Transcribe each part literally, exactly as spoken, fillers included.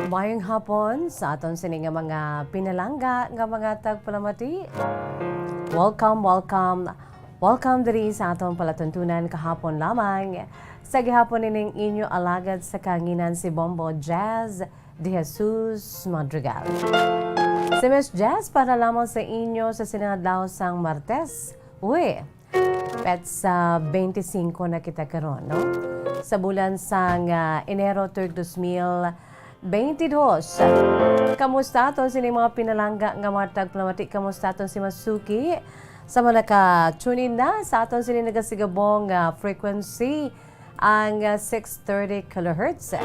Maayong hapon sa aton sini nga mga pinalangga nga mga tagpalamati. Welcome, welcome, welcome diri sa aton palatuntunan kahapon lamang. Sa gihapon nining inyo alagad sa kahanginan si Bombo Jazz de Jesus Madrigal. Si Miss Jazz para lamang sa inyo sa sini nga adlaw sang Martes. Uy, petsa twenty-five na kita karon, no? Sa bulan sang, ah, Enero tuig dos mil twenty-two. Kamusta aton sini mga pinalangga nga mga tagpalamati? Kamusta aton si Masuki? Sa mga naka-tune in na sa aton sini nagasigabong, ah, frequency, ang, ah, six thirty kilohertz,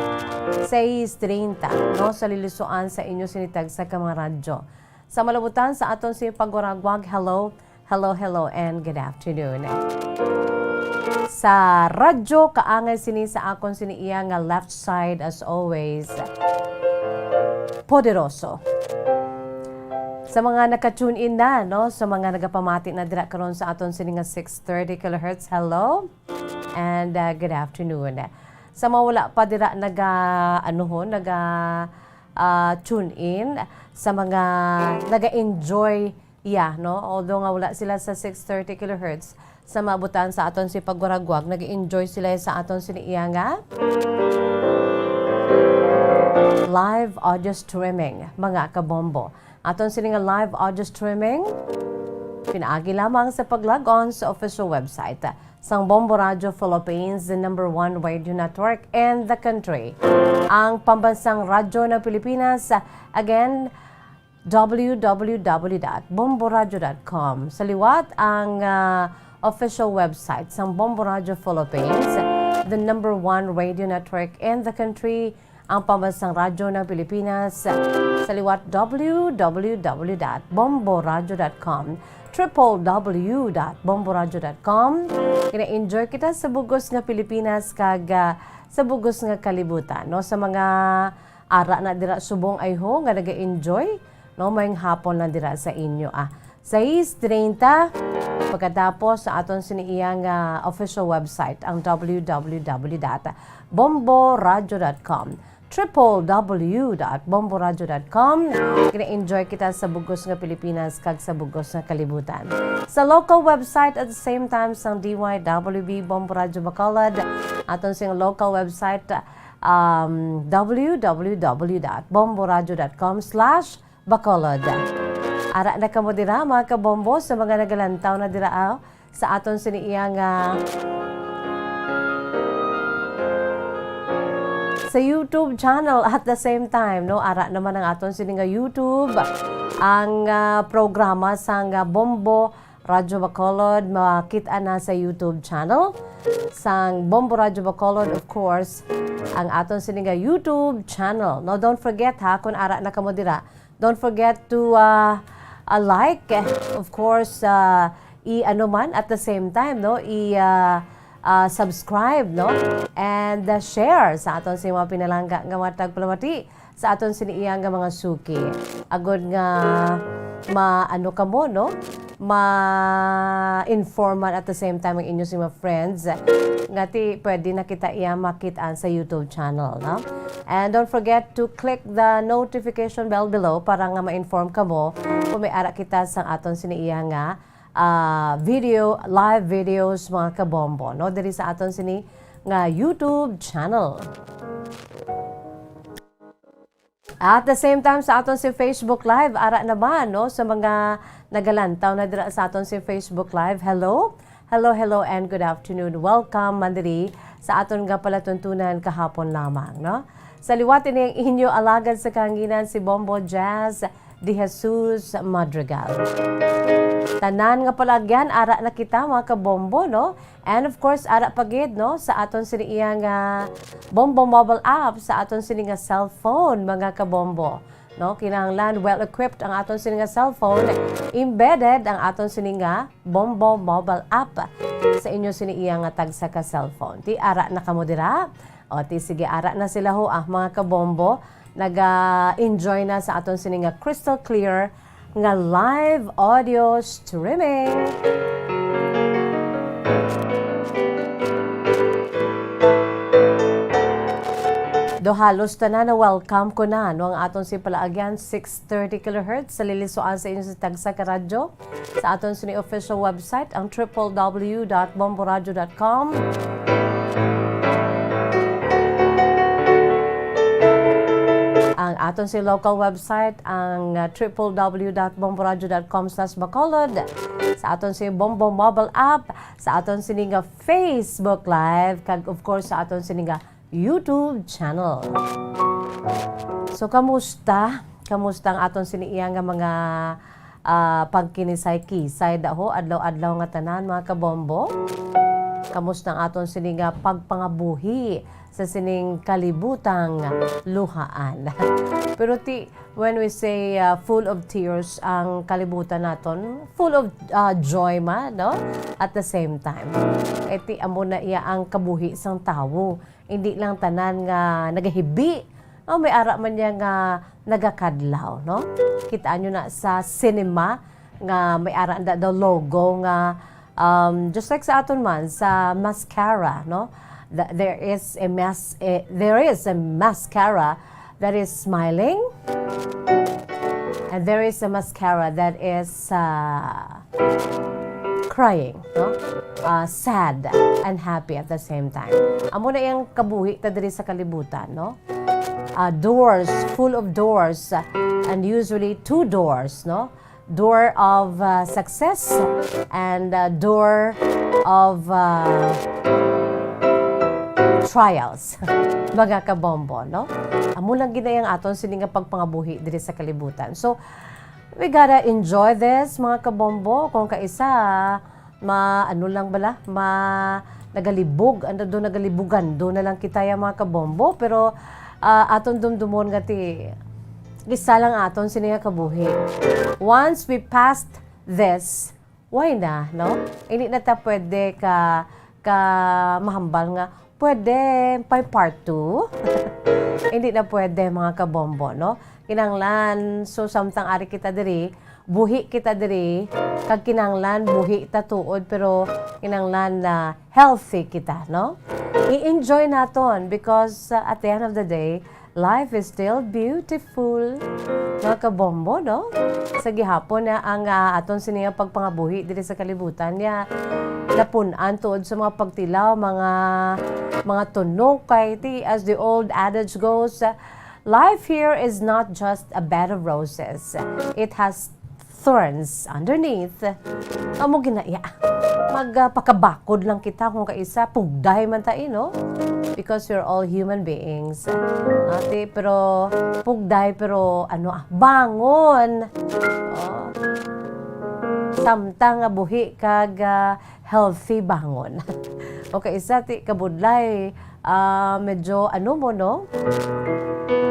sais treinta, no, sa lilusuan sa inyo sini tagsa ka mga radyo. Sa malabutan sa aton sini pagwaragwag, hello, hello, hello, and good afternoon. Sa radyo, kaangay sini sa akon sini iya nga left side, as always, Poderoso. Sa mga naka-tune in na, no, sa mga nagapamati na dira karon sa aton sini nga six thirty kilohertz, hello, and, uh, good afternoon. Sa mga wala pa dira naga, ano ho, naga, ah, tune in, sa mga naga-enjoy, yeah, no? Although nga wala sila sa six thirty kilohertz, sa maabutan sa aton si pagwaragwag, nag-enjoy sila sa aton sini iya nga live audio streaming, mga kabombo. Aton sini nga live audio streaming, pinaagi lamang sa pag-log on sa official website sang Bombo Radio Philippines, the number one radio network in the country. Ang pambansang radyo ng Pilipinas, again, W W W dot bomboradio dot com. Sa liwat, ang, ah, official website sang Bombo Radio Philippines, the number one radio network in the country, ang pambansang radyo ng Pilipinas. Sa liwat, W W W dot bomboradio dot com, triple W dot bomboradio dot com. Gina-enjoy kita sa bugos nga Pilipinas kag, ah, sa bugos nga kalibutan, no? Sa mga ara na dira subong, ay ho, nga naga-enjoy, no? Maayong hapon lang dira sa inyo, ah. Sais treinta, pagkatapos sa aton sini iya nga official website, ang W W W dot bomboradio dot com, triple W dot bomboradio dot com. Gina-enjoy kita sa bugos nga Pilipinas kag sa bugos nga kalibutan. Sa local website at the same time sang D Y W B Bombo Radio Bacolod, aton sing local website, um, W W W dot bomboradio dot com slash Bacolod. Ara na kamo dira, mga kabombo, sa mga nagalantaw na dira, ah, sa aton sini iya nga sa YouTube channel at the same time, no? Ara naman ang aton sini nga YouTube, ang, ah, programa sang, ah, Bombo Radio Bacolod, makit-an na sa YouTube channel sang Bombo Radio Bacolod, of course, ang aton sini nga YouTube channel. No, don't forget ha, kung ara na kamo dira, don't forget to, uh, uh, like, of course, uh, i-ano man, at the same time, no, i, uh, uh, subscribe, no, and, uh, share sa aton sa mga pinalangga nga mga tagpalamati sa aton sini iya nga mga suki. Agod nga maano kamo, no, ma-inform man at the same time ang inyo si mga friends nga ti pwede na kita iya makit-an sa YouTube channel, no? And don't forget to click the notification bell below para nga ma-inform kamo kung may ara kita sang aton sini iya nga, ah, video, live videos, mga kabombo, no? Diri sa aton sini nga YouTube channel. At the same time, sa aton si Facebook Live, ara naman, no? Sa mga nagalantaw na dira sa aton si Facebook Live, hello? Hello, hello, and good afternoon. Welcome man diri sa aton nga palatuntunan kahapon lamang, no? Sa liwat ini ang inyo alagad sa kahanginan, si Bombo Jazz de Jesus Madrigal. Tanan nga palagyan, ara na kita, mga kabombo, no? And of course, ara pa gid, no, sa aton sini iya nga Bombo mobile app, sa aton sini nga cellphone, mga kabombo. No, kinahanglan well-equipped ang aton sini nga cellphone, embedded ang aton sini nga Bombo mobile app sa inyo sini iya nga tagsa ka cellphone. Ti ara na kamo dira? O, ti sige, ara na sila ho, ah, mga kabombo. Naga-enjoy na sa aton sini nga crystal clear nga live audio streaming. Do halos tanan na welcome ko na, no, ang aton si palaagyan, six thirty kilohertz, sa lilisuan sa inyo sa tagsa ka radyo. Sa aton sini official website, ang triple W dot bomboradio dot com. Ang aton si local website, ang, uh, triple W dot bomboradio dot com slash bacolod. Sa aton si Bombo mobile app, sa aton sini nga Facebook Live, kag of course sa aton sini nga YouTube channel. So, kamusta? Kamusta ang aton sini iya nga mga, ah, pagkinisay-kisay daho adlaw-adlaw nga tanan, mga kabombo? Kamusta ang aton sini nga pagpangabuhi sa sining kalibutang luhaan? Pero ti, when we say, ah, full of tears ang kalibutan naton, full of, ah, joy man, no? At the same time, eh, ti amo na iya ang kabuhi sang tawo. Hindi lang tanan nga nagahibi, no? May ara man niya nga nagakadlaw, no? Kitaan nyo na sa cinema nga may ara na daw logo nga, um, just like sa aton man, sa mascara, no? Th-, there is a mas-, eh, there is a mascara that is smiling, and there is a mascara that is, uh, crying, no? Uh, sad and happy at the same time. Amo na yung kabuhi ta diri sa kalibutan, no? Uh, doors, full of doors, uh, and usually two doors, no? Door of, uh, success and, uh, door of, uh, trials. Mga kabombo, no? Amo lang gid na yung aton sini nga pagpangabuhi diri sa kalibutan. So, we gotta enjoy this, mga kabombo. Kung kaisa, ma-, ano lang bala, ma-, nagalibog, ano do, nagalibugan do na lang kita, ya, mga kabombo. Pero, ah, aton dumdumon nga ti, isa lang aton sini nga kabuhi. Once we passed this, why na, no? Hindi na ta pwede ka, ka mahambal nga, pwede pa part two? Hindi na pwede, mga kabombo, no? Kinahanglan, so samtang ari kita diri, buhi kita diri, kag kinahanglan buhi ta tuod, pero kinahanglan na healthy kita, no? I-enjoy naton because, uh, at the end of the day, life is still beautiful. Mga kabombo, no? Sa gihapon na ang, ah, aton sini nga pagpangabuhi diri sa kalibutan niya, napun-an tuod sa mga pagtilaw, mga, mga tunok, kay ti, as the old adage goes, uh, life here is not just a bed of roses. It has thorns underneath. Amo ginaya. Magpakabakod lang kita kung kaisa, pugday man ta, eh, no? Because we're all human beings. Ate, pero pugday, pero ano, ah, bangon. Oh. Samtang nga buhi kag, ah, healthy bangon. O kaisa, ti, kabudlay, ah, medyo ano mo, no?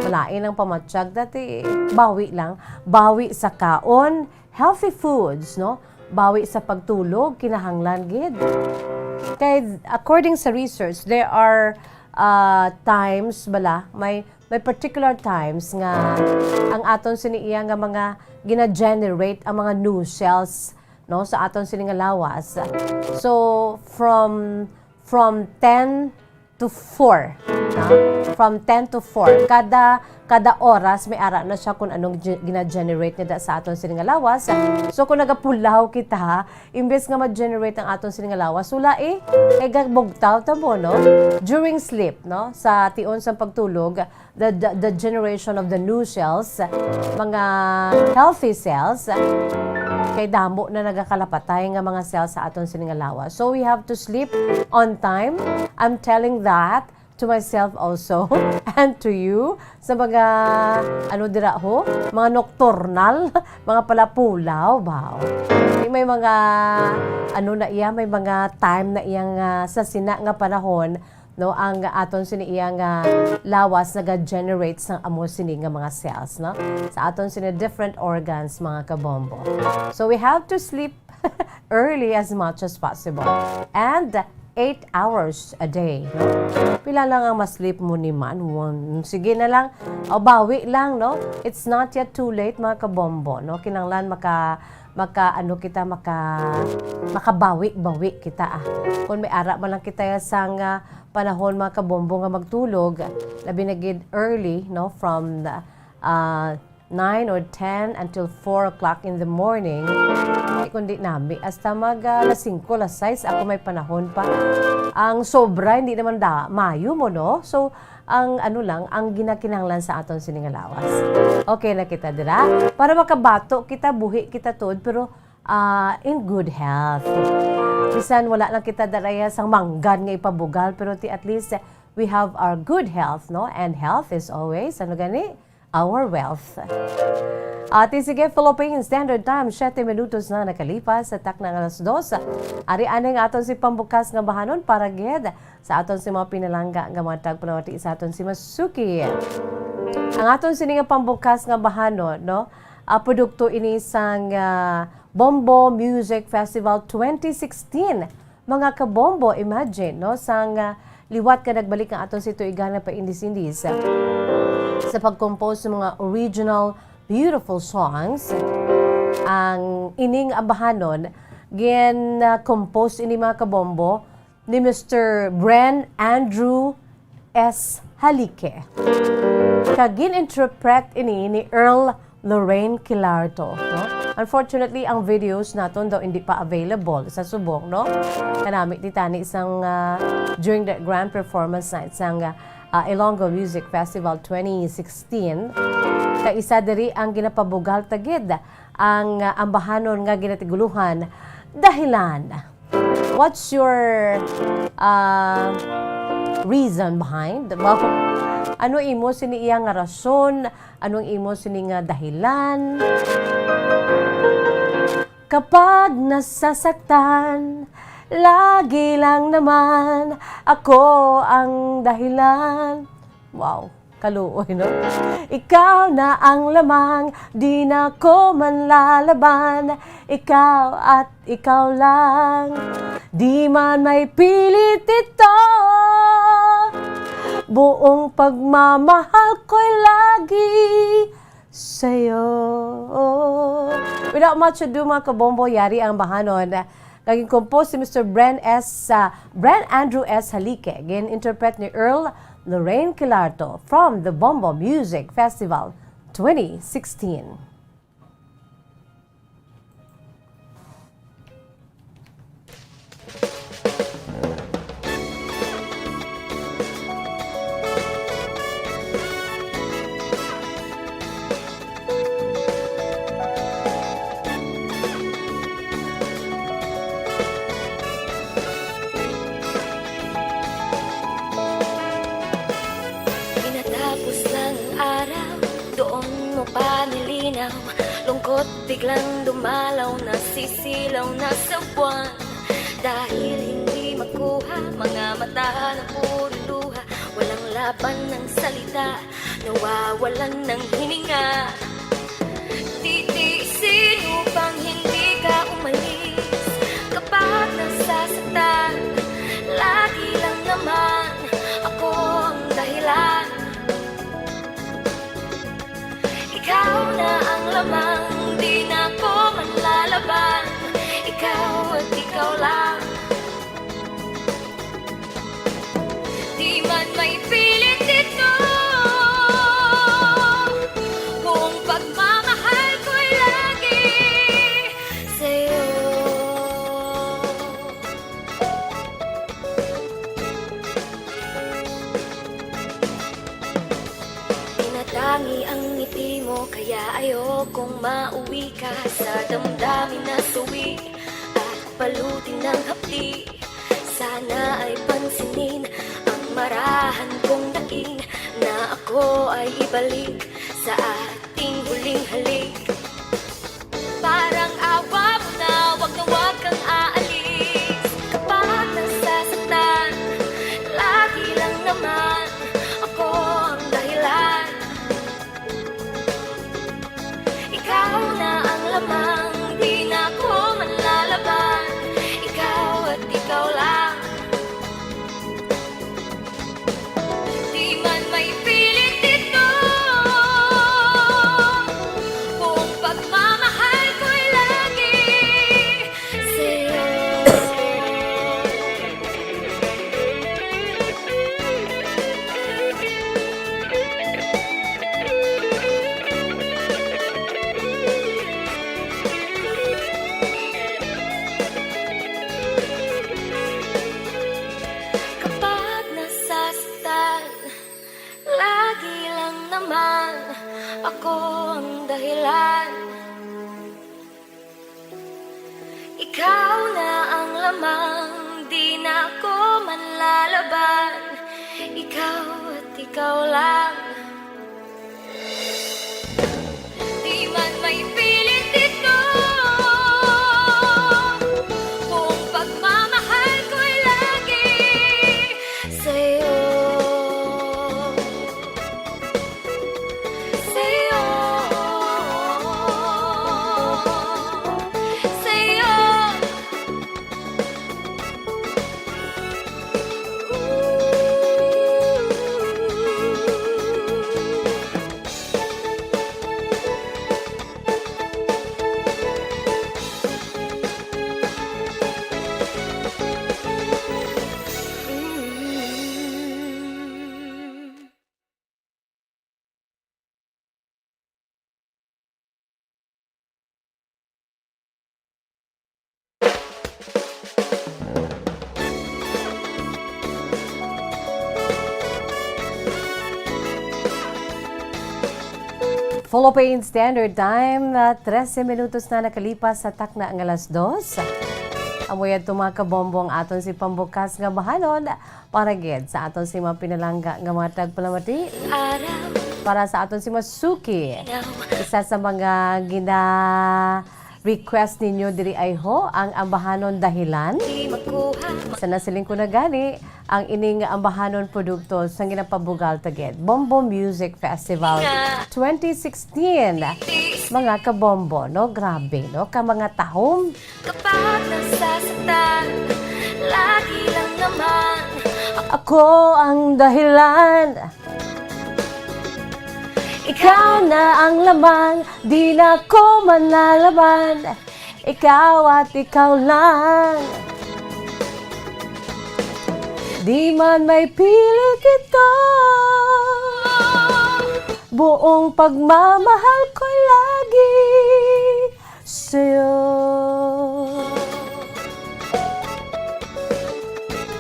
Malain ang pamatyag dati, bawi lang. Bawi sa kaon, healthy foods, no? Bawi sa pagtulog, kinahanglan gid. Kay, according sa research, there are, ah, times bala, may, may particular times nga ang aton sini iya nga mga gina-generate ang mga new cells, no, sa aton sini nga lawas. So, from, from ten to four, no? From ten to four. Kada, kada oras may ara na siya kung anong ge-, gina-generate niya da sa aton sini nga lawas. So, kung nagapulaw kita, imbes nga ma-generate ang aton sini nga lawas, wala, eh, kay gabugtaw ta mo, no? During sleep, no? Sa tion sa pagtulog, the, the, the generation of the new cells, mga healthy cells, kay damo na nagakalapatay nga mga cells sa aton sini nga lawas. So, we have to sleep on time. I'm telling that to myself also and to you, sa mga, ano dira ho, mga nocturnal, mga palapulaw ba? May mga, ano na iya, may mga time na iya nga sa sina nga panahon, no, ang aton sini iya nga lawas naga-generate sang amo sini nga mga cells, no, sa aton sini different organs, mga kabombo. So we have to sleep early as much as possible. And eight hours a day, no? Pila lang ang ma-sleep mo ni man? One, sige na lang. O, bawi lang, no? It's not yet too late, mga kabombo, no? Kinahanglan maka, maka, ano kita, maka, makabawi-bawi kita, ah. Kung may ara man lang kita sang, ah, panahon, mga kabombo, nga magtulog, labi na gid early, no? From the, ah, nine or ten until four o'clock in the morning. Di kundi nami, hasta mag, ah, alas singko, alas sais, ako may panahon pa. Ang sobra, hindi naman da, mayo mo, no? So, ang ano lang, ang ginakinahanglan sa aton sini nga lawas. Okay na kita dira. Para makabato kita, buhi kita tuod, pero, ah, in good health. Bisan wala lang kita daraya sang manggan nga ipabugal, pero ti at least, eh, we have our good health, no? And health is always, ano gani? Our wealth. Ati sige, Philippine Standard Time, siyete minutos na nakalipas sa takna nga alas dos. Ari anay nga aton si pambukas nga bahanon para gid sa aton si mga pinalangga nga mga tagpanawati sa aton si Masuki. Ang aton sini nga pambukas nga bahanon, no? Ah, produkto ini sang, ah, Bombo Music Festival twenty sixteen. Mga kabombo, imagine, no? Sang, ah, liwat nga nagbalik ang aton si Tuiganan pa Indies Indies, ah, sa pag-compose sa mga original beautiful songs. Ang ining ambahanon, gin, ah, compose ini, mga kabombo, ni Mister Bren Andrew S. Halike. Kag gin-interpret ini ni Earl Lorraine Quilarto, no? Unfortunately, ang videos naton daw hindi pa available sa subong, no? Kanami ti tani sang, ah, during the grand performance night sang, ah, Ilonggo Music Festival twenty sixteen. Kay isa diri ang ginapabugal ta gid ang, ah, ambahanon nga ginatiguluhan Dahilan. What's your, ah, reason behind? Wow. Ano imo sini iya nga rason? Anong imo sini nga dahilan? Kapag nasasaktan, lagi lang naman ako ang dahilan. Wow. Kaluoy, no? Ikaw na ang lamang, di na ko manlalaban. Ikaw at ikaw lang, di man may pilit ito. Buong pagmamahal ko'y lagi sa'yo. Without much ado, mga kabombo, yari ang bahanon. Naging compose si Mister Bren S., ah, Bren Andrew S. Halike. Gin-interpret ni Earl Lorraine Quilarto from the Bombo Music Festival twenty sixteen. Pinatapos lang ang araw, doon mo pa nilinaw. Lungkot biglang dumalaw, nasisilaw na sa buwan. Dahil hindi makuha, mga mata na puro luha. Walang laban ng salita, nawawalan ng hininga. Titiisin upang hindi ka umalis. Kapag nasasaktan, lagi lang naman ako ang dahilan. Ikaw na ang lamang, di na ko manlalaban. Ikaw at ikaw lang. Di man may pilit ito, buong pagmamahal ko'y lagi sa'yo. Tinatangi ang ngiti mo, kaya ayokong mauwi ka sa damdamin na suwi at palutin ng hapdi. Sana ay pansinin ang marahan kong daing, na ako ay ibalik sa ating huling halik. Parang awa mo na, wag na wag kang aalis. Kapag nasasaktan, lagi lang naman ako ang dahilan. Ikaw na ang lamang, di na ko manlalaban. Ikaw at ikaw lang. Ilan? Ikaw na ang lamang, di na ako manlalaban. Ikaw at ikaw lang. Di man may pilit ito, buong pagmamahal ko'y lagi sa'yo. Sa'yo. Sa'yo. Philippine Standard Time, na trese minutos na nakalipas sa takna nga alas dos. Amo yadto, mga kabombo, ang aton si pambukas nga bahanon para gid sa aton si mga pinalangga nga mga tagpalamati. Para sa aton si Masuki, isa sa mga gina-request ninyo diri ay ho ang ambahanon dahilan. Sa nasiling ko na gani, ang ining ambahanon produkto sa ginapabugal ta gid Bombo Music Festival twenty sixteen. Mga kabombo, no? Grabe, no? Ka mga tahom. Kapag nasasaktan, lagi lang naman ako ang dahilan. Ikaw na ang lamang, di na ko manlalaban. Ikaw at ikaw lang. Di man may pilit ito, buong pagmamahal ko lagi sa'yo.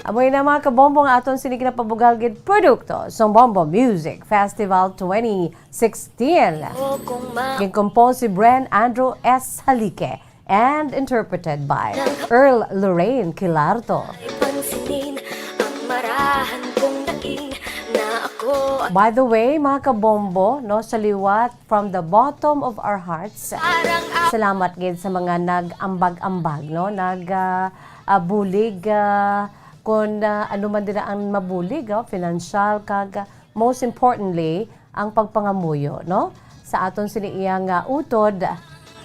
Amoy na, mga kabombo, ang aton sini ginapabugal gid produkto sa Bombo Music Festival twenty sixteen. Ginkompose si Bren Andrew S. Salique and interpreted by Earl Lorraine Quilarto. Pansinin ang marahan kong daing na ako. By the way, mga kabombo, no, sa liwat, from the bottom of our hearts, salamat gid sa mga nag-ambag-ambag, no, nag, ah, ah, bulig, ah, kung, ah, ano man dira ang mabulig, oh, financial, kag, ah, most importantly, ang pagpangamuyo, no? Sa aton sini iyang, ah, utod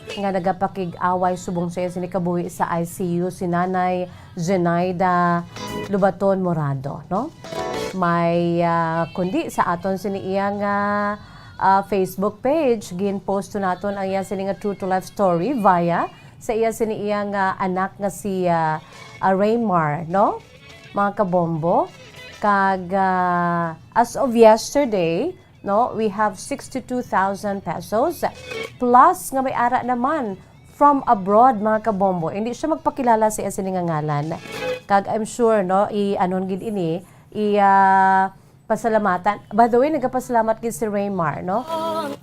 nga nagapakig-away subong sa iya sini kabuhi sa I C U, si Nanay Zenaida Lubaton Morado, no? May, ah, kundi sa aton sini iyang, ah, ah, Facebook page, ginpost naton ang iya sini nga true to life story via sa iya sini iyang, ah, anak nga si, ah, ah, Raymar, no? Mga kabombo. Kag, ah, as of yesterday, no, we have sixty-two thousand pesos. Plus nga may ara naman from abroad, mga kabombo. Hindi siya magpakilala sa iya sini nga ngalan. Kag I'm sure, no, i-anon gid ini, i, ah, pasalamatan. By the way, nagapasalamat gid si Raymar, no,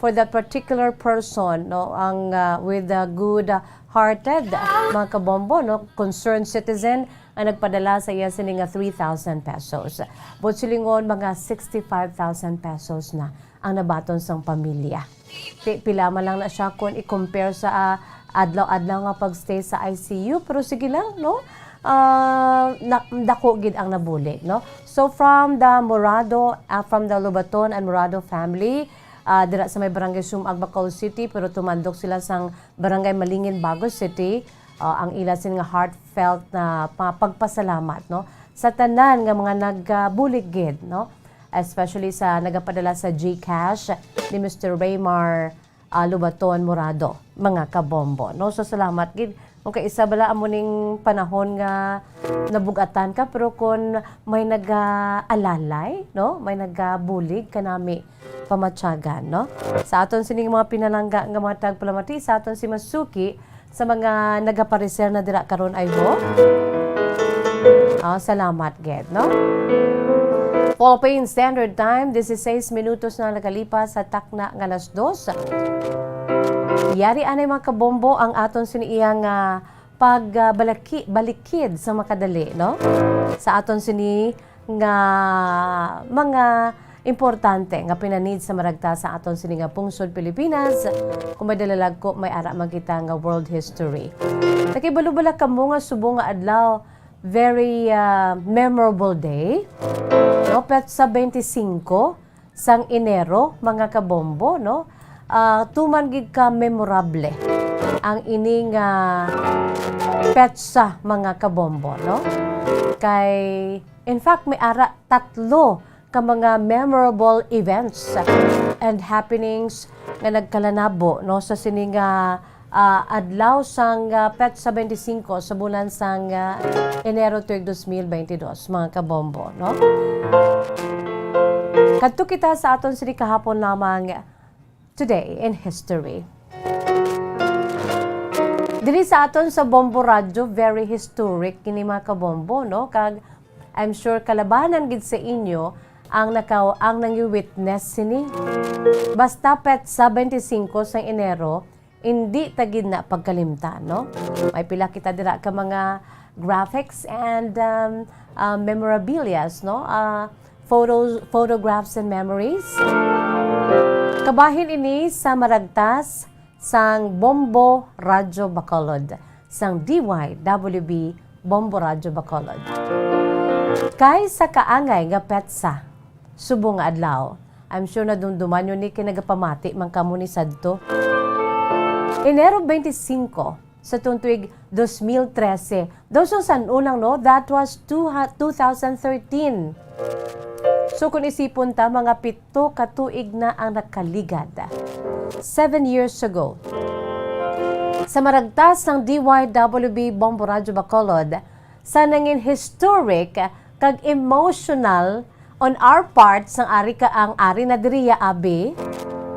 for that particular person, no, ang, ah, with the good, ah, hearted, mga kabombo, no, concerned citizen ang nagpadala sa iya sini nga three thousand pesos. Buot silingon, mga sixty-five thousand pesos na ang nabaton sang pamilya. Pi-, pila man lang na siya kung i-compare sa, ah, adlaw-adlaw nga pag-stay sa I C U, pero sige lang, no? Ah, na-, dako gid ang nabulig, no? So, from the Morado, ah, from the Lobaton and Morado family, ah, dira sa may Barangay Sumag, Bacolod City, pero tumandok sila sang Barangay Malingin, Bago City, ah, ang ila sin nga heartfelt na pa-, pagpasalamat, no? Sa tanan nga mga nagbulig gid, no? Especially sa nagapadala sa GCash ni Mister Raymar, ah, Lubaton Morado, mga kabombo, no? So, salamat gid. Kung kaisa bala amo ning panahon nga nabugatan ka, pero kung may nag-aalalay, no? May nagabulig kanami pamatyagan, no? Sa aton sining mga pinalangga nga mga tagpalamati, sa aton si Masuki, sa mga nagapareser na dira karon, I hope. Ah, salamat gid, no? Philippine Standard Time, dieciséis minutos na nakalipas sa takna nga alas dos. Yari anay, mga kabombo, ang aton sini iyang, ah, pag, ah, balaki-, balikid sa makadali, no? Sa aton sini nga mga importante nga pinanid sa maragta sa aton sini nga pungsod Pilipinas. Kung may dalalag ko, may ara man kita nga world history. Nakibalo bala kamo nga subong nga adlaw, very, ah, memorable day, no? Petsa twenty-cinco sang Enero, mga kabombo, no? Ah, tuman gid ka memorable ang ining, ah, petsa, mga kabombo, no? Kay, in fact, may ara tatlo ka mga memorable events and happenings nga nagkalanabo, no, sa sini nga, ah, adlaw sang, ah, petsa twenty-cinco sa bulan sang, ah, Enero tuig dos mil bentidós, mga kabombo, no? Kadto kita sa aton sini kahapon lamang, Today in History. Diri sa aton sa Bombo Radyo, very historic kini, mga kabombo, no? Kag I'm sure kalabanan gid sa inyo ang nakaw-, ang nangi-witness sini. Basta petsa twenty-cinco sang Enero, hindi ta gid na pagkalimtan, no? May pila kita dira ka mga graphics and, um, uh, memorabilias, no? Uh, photos, photographs and memories. Kabahin ini sa maragtas sang Bombo Radyo Bacolod, sang D Y W B Bombo Radyo Bacolod. Kay sa kaangay nga petsa, subong nga adlaw, I'm sure nadumduman nyo ni kay nagapamati man kamo ni sadto. Enero twenty-cinco, sa tuong tuig dos mil trese. Daw sa san-o lang, no? That was two ha-, two thousand thirteen. So, kung isipon ta, mga pito ka tuig na ang nakaligad. Seven years ago, sa maragtas sang D Y W B Bombo Radyo Bacolod, sa nangin historic kag emotional on our part sang ari ka ang ari na diriya, abi,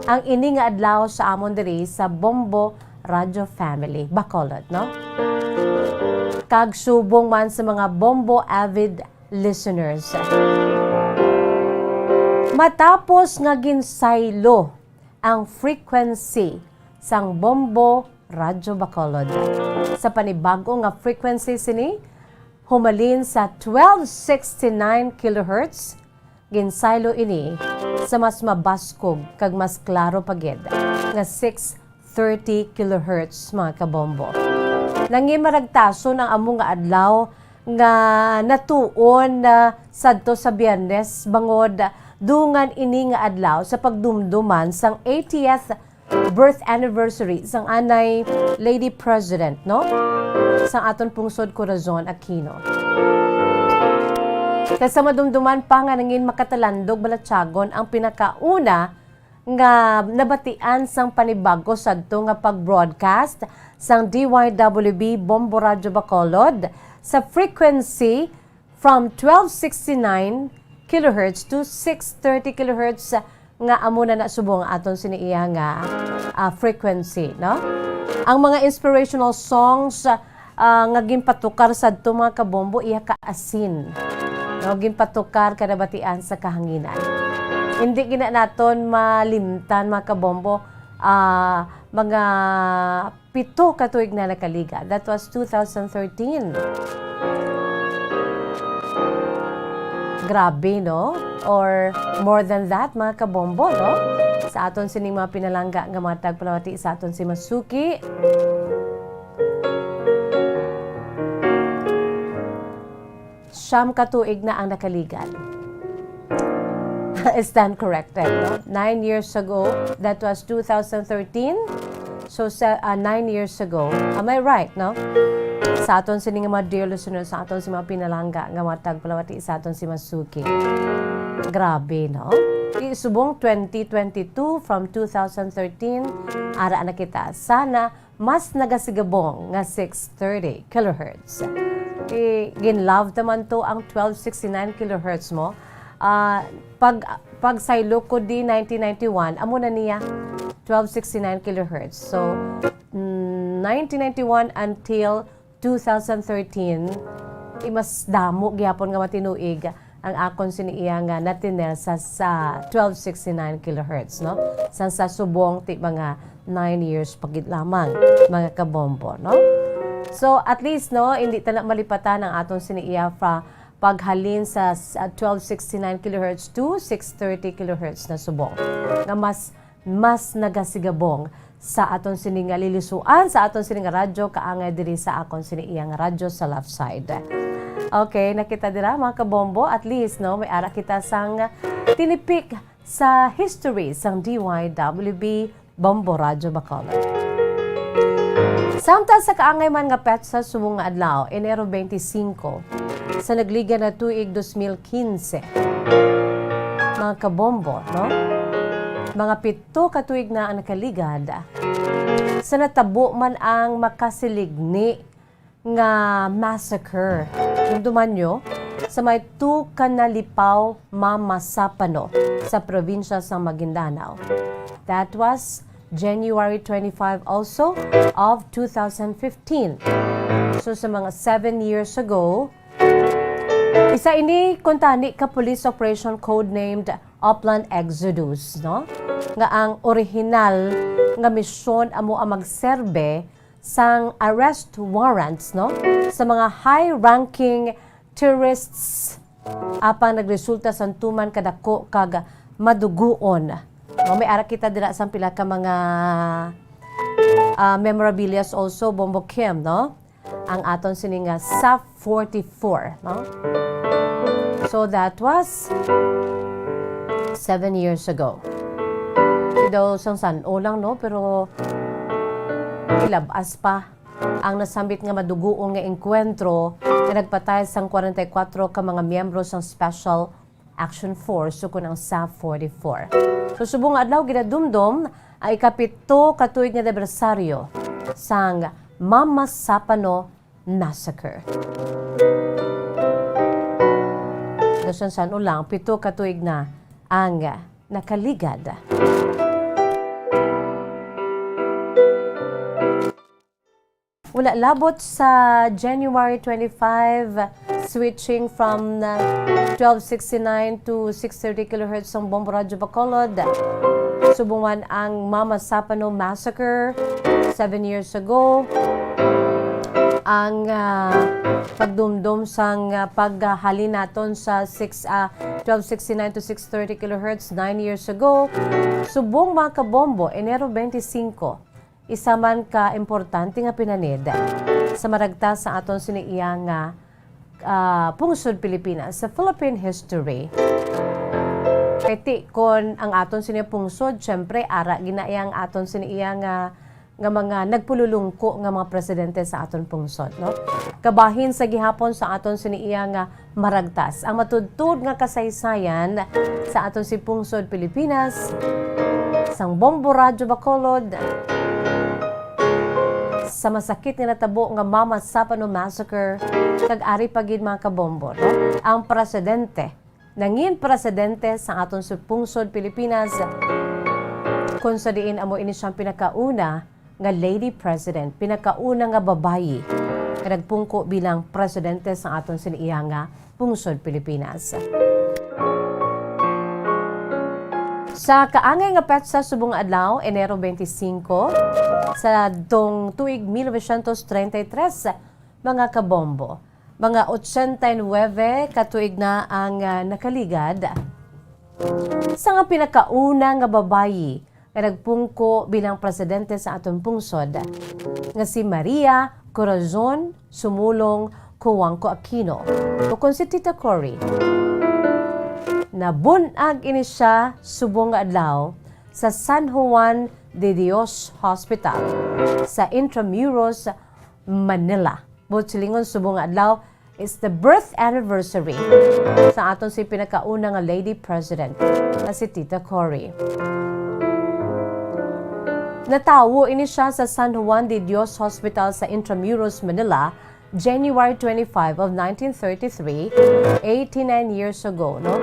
ang ini nga adlaw sa amon diri sa Bombo Radyo Family, Bacolod, no? Kag subong man sa mga Bombo avid listeners. Matapos nga ginsaylo ang frequency sang Bombo Radyo Bacolod sa panibago nga frequency sini, humalin sa twelve sixty-nine kilohertz, ginsaylo ini sa mas mabaskog kag mas klaro pa gid nga six thirty kilohertz, mga kabombo. Nangimaragtason ang amo nga adlaw nga natuon na sadto sa Biyernes, bangod dungan ini nga adlaw sa pagdumduman sang eightieth birth anniversary sang anay Lady President, no? Sang aton pungsod, Corazon Aquino. Kay sa madumduman pa nga nangin makatalandog balatyagon ang pinakauna nga nabatian sang panibago sadto nga pag-broadcast sang D Y W B Bombo Radyo Bacolod sa frequency from twelve sixty-nine kilohertz to six thirty kilohertz, nga amo na na subong aton sini iya nga, ah, frequency, no? Ang mga inspirational songs, ah, nga ginpatukar sadto, mga kabombo, iya ka asin, no? Ginpatukar ka nabatian sa kahanginan. Hindi gina naton malimtan, mga kabombo, ah, mga pito ka tuig na nakaligad. That was two thousand thirteen. Grabe, no? Or more than that, mga kabombo, no? Sa aton sining mga pinalangga nga mga tagpalamati sa aton si Masuki. Siyam ka tuig na ang nakaligad. Stand corrected, no? Nine years ago, that was two thousand thirteen. So, sa, ah, nine years ago, am I right, no? Sa aton sini nga mga dear listeners, sa aton si mga pinalangga nga mga tagpalamati sa aton si Masuki. Grabe, no? Di subong twenty twenty-two from two thousand thirteen, ara na kita. Sana mas nagasigabong nga six thirty kilohertz. I, ginlove ta man to ang twelve sixty-nine kilohertz mo. Ah, pag, pag saylo ko di nineteen ninety-one, amo na niya, twelve sixty-nine kilohertz. So, mm, nineteen ninety-one until two thousand thirteen, i mas damo gyapon nga matinuig ang akon sini iya nga natinel sa, sa twelve sixty-nine kilohertz, no? Sang sa subong ti mga nine years pa gid lamang, mga kabombo, no? So, at least, no, hindi ta na malipatan ang aton sini iya pa paghalin sa, sa twelve sixty-nine kilohertz to six thirty kilohertz na subong, nga mas, mas nagasigabong sa aton sini nga lilisuan, sa aton sini nga radyo, kaangay diri sa akon sini iya nga radyo sa left side. Okay, nakita dira, mga kabombo, at least, no, may ara kita sang tinipik sa history sang D Y W B Bombo Radyo Bacolod. Samtang sa kaangay man nga petsa subong nga adlaw, Enero twenty-five, sa nagligad na tuig dos mil quince, mga kabombo, no? Mga pito ka tuig na ang nakaligad sa natabo man ang makasiligni nga massacre. Dumduman nyo, sa may Tucanalipaw, Mama Sapano, sa probinsya sa Maguindanao. That was January twenty-five also of two thousand fifteen. So, sa mga seven years ago, isa ini kuntani ka police operation codenamed Upland Exodus, no? Nga ang orihinal nga misyon amo ang magserbe sang arrest warrants, no, sa mga high-ranking terrorists, apang nagresulta sang tuman kadako kag maduguon. No, may ara kita dira sang pila ka mga, ah, memorabilias also, Bombo Kim, no? Ang aton sini nga SAF forty-four, no? So that was seven years ago. Daw sang san-o lang, no? Pero ilabas pa ang nasambit nga maduguon nga engkwentro nga nagpatay sang kwarenta y kuwatro ka mga miyembro sang Special Action Force, ukon ang SAF forty-four. So, subong nga adlaw, ginadumdom ang ikapito ka tuig nga anibersaryo sang Mama Sapano Massacre. Daw sang san-o lang, pito ka tuig na ang nakaligad. Wala labot sa January twenty-five, switching from, uh, twelve sixty-nine to six thirty kilohertz ang Bombo Radyo Bacolod. Subong man ang Mama Sapano Massacre seven years ago. Ang, uh, pagdumdom sang, uh, paghalin naton sa six, uh, twelve sixty-nine to six thirty kilohertz nine years ago. Subong, mga kabombo, Enero twenty-five, isa man ka importante nga pinanid sa maragtas sa aton sini iya nga, ah, pungsod Pilipinas sa Philippine history. Kay ti kon ang aton sini pungsod, syempre, ara gina iya ang aton sini iya nga, nga mga nagpululungko nga mga presidente sa aton pungsod, no? Kabahin sa gihapon sa aton sini iya nga maragtas ang matudtod nga kasaysayan sa aton si pungsod Pilipinas, sang Bombo Radyo Bacolod, sa masakit nga natabo nga Mama Sapano Massacre, kag ari pa gid, mga kabombo, no? Ang presidente, nangin presidente sa aton si pungsod Pilipinas, kung sa diin amo ini siyang pinakauna nga lady president, pinakauna nga babayi nga nagpungko bilang presidente sa aton sini iya nga pungsod Pilipinas. Sa kaangay nga petsa subong nga adlaw, Enero twenty-five, sa dong tuig mil novecientos treinta y tres, mga kabombo, mga ochenta y nuebe ka tuig na ang, ah, nakaligad. Sa nga pinakauna nga babayi nga nagpungko bilang presidente sa aton pungsod, nga si Maria Corazon Sumulong Cojuangco Aquino, ukon si Tita Cory. Nabun-ag ini sia subong nga adlaw sa San Juan de Dios Hospital sa Intramuros, Manila. Buot silingon, subong nga adlaw is the birth anniversary sa aton si pinakauna nga lady president, nga si Tita Cory. Natawo ini sia sa San Juan de Dios Hospital sa Intramuros, Manila, January twenty-five of nineteen thirty-three, eighty-nine years ago, no?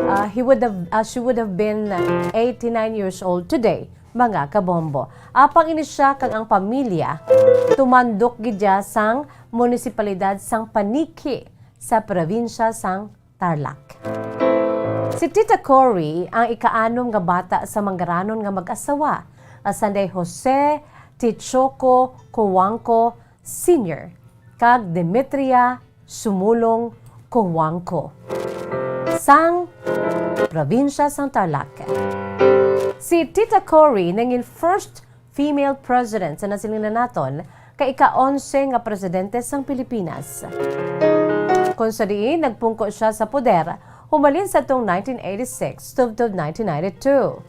Uh, he would have, uh, she would have been eighty-nine years old today, mga kabombo. Apang ini sia kag ang pamilya, tumandok gid sia sang munisipalidad sang Paniqui sa probinsya sang Tarlac. Si Tita Cory ang ikaanom nga bata sa manggaranon nga mag-asawa, nga sanday Jose Tichoco Cojuangco Senior kag Demetria Sumulong Cojuangco, sang probinsya sang Tarlac. Si Tita Cory nangin first female president sa nasilingan naton kay ika-onse nga presidente sang Pilipinas. Kon sa diin nagpungko siya sa poder humalin sa tong nineteen eighty-six tubtob nineteen ninety-two.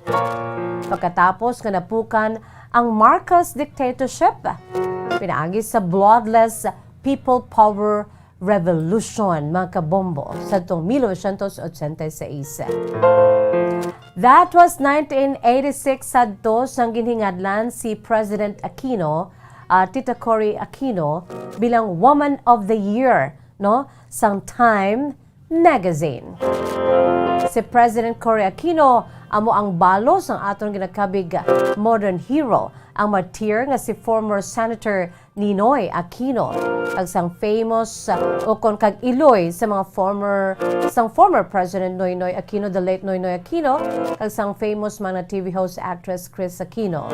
Pagkatapos nga napukan ang Marcos dictatorship, pinaagi sa bloodless People Power Revolution, mga kabombo, sa tong mil novecientos ochenta y seis. That was nineteen eighty-six sadto sang ginhingadlan si President Aquino, ah, Tita Cory Aquino, bilang Woman of the Year, no, sang Time Magazine. Si President Cory Aquino amo ang balo sang aton ginakabig modern hero, ang martir nga si former Senator Ninoy Aquino, kag sang famous, uh, ukon kag iloy sa mga former, sang former President Noynoy Aquino, the late Noynoy Aquino, kag sang famous man nga T V host actress Kris Aquino.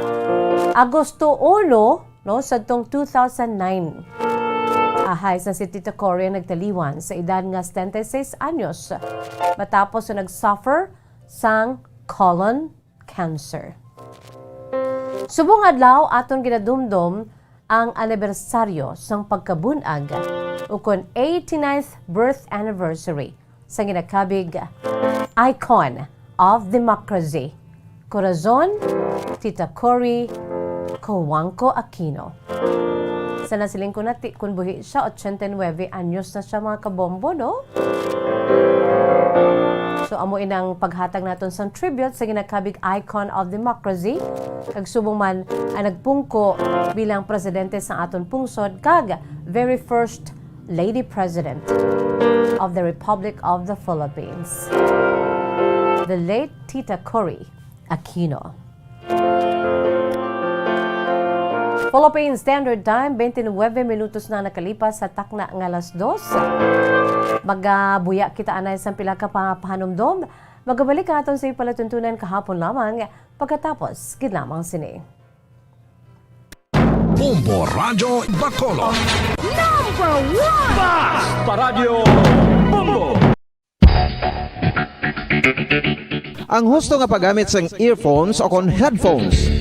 Agosto uno, no, sadtong two thousand nine, ahay sang si Tita Cory ang nagtaliwan sa edad nga setenta y seis anyos, matapos nga nag-suffer sang colon cancer. Subong adlaw aton ginadumdom ang anibersaryo sang pagkabun-ag, ukon eighty-ninth birth anniversary, sang ginakabig Icon of Democracy, Corazon, Tita Cory Cojuangco Aquino. Sa nasiling ko na ti-, kun buhi siya, ochenta y nuebe anyos na siya, mga kabombo, no? So, amo inang paghatag naton sang tribute sa ginakabig Icon of Democracy, kag subong man ang nagpungko bilang presidente sa aton pungsod kag very first Lady President of the Republic of the Philippines, the late Tita Cory Aquino. Philippine Standard Time, twenty-nine minutos na nakalipas sa takna nga alas dos. Magabuya kita anay sang pila ka pa-, pahanumdom. Magabalik ang aton sa palatuntunan kahapon lamang, pagkatapos gid lamang sini. Bombo Radyo Bacolod. Number one! Basta Radyo Bombo! Ang husto nga paggamit sang earphones o kon headphones.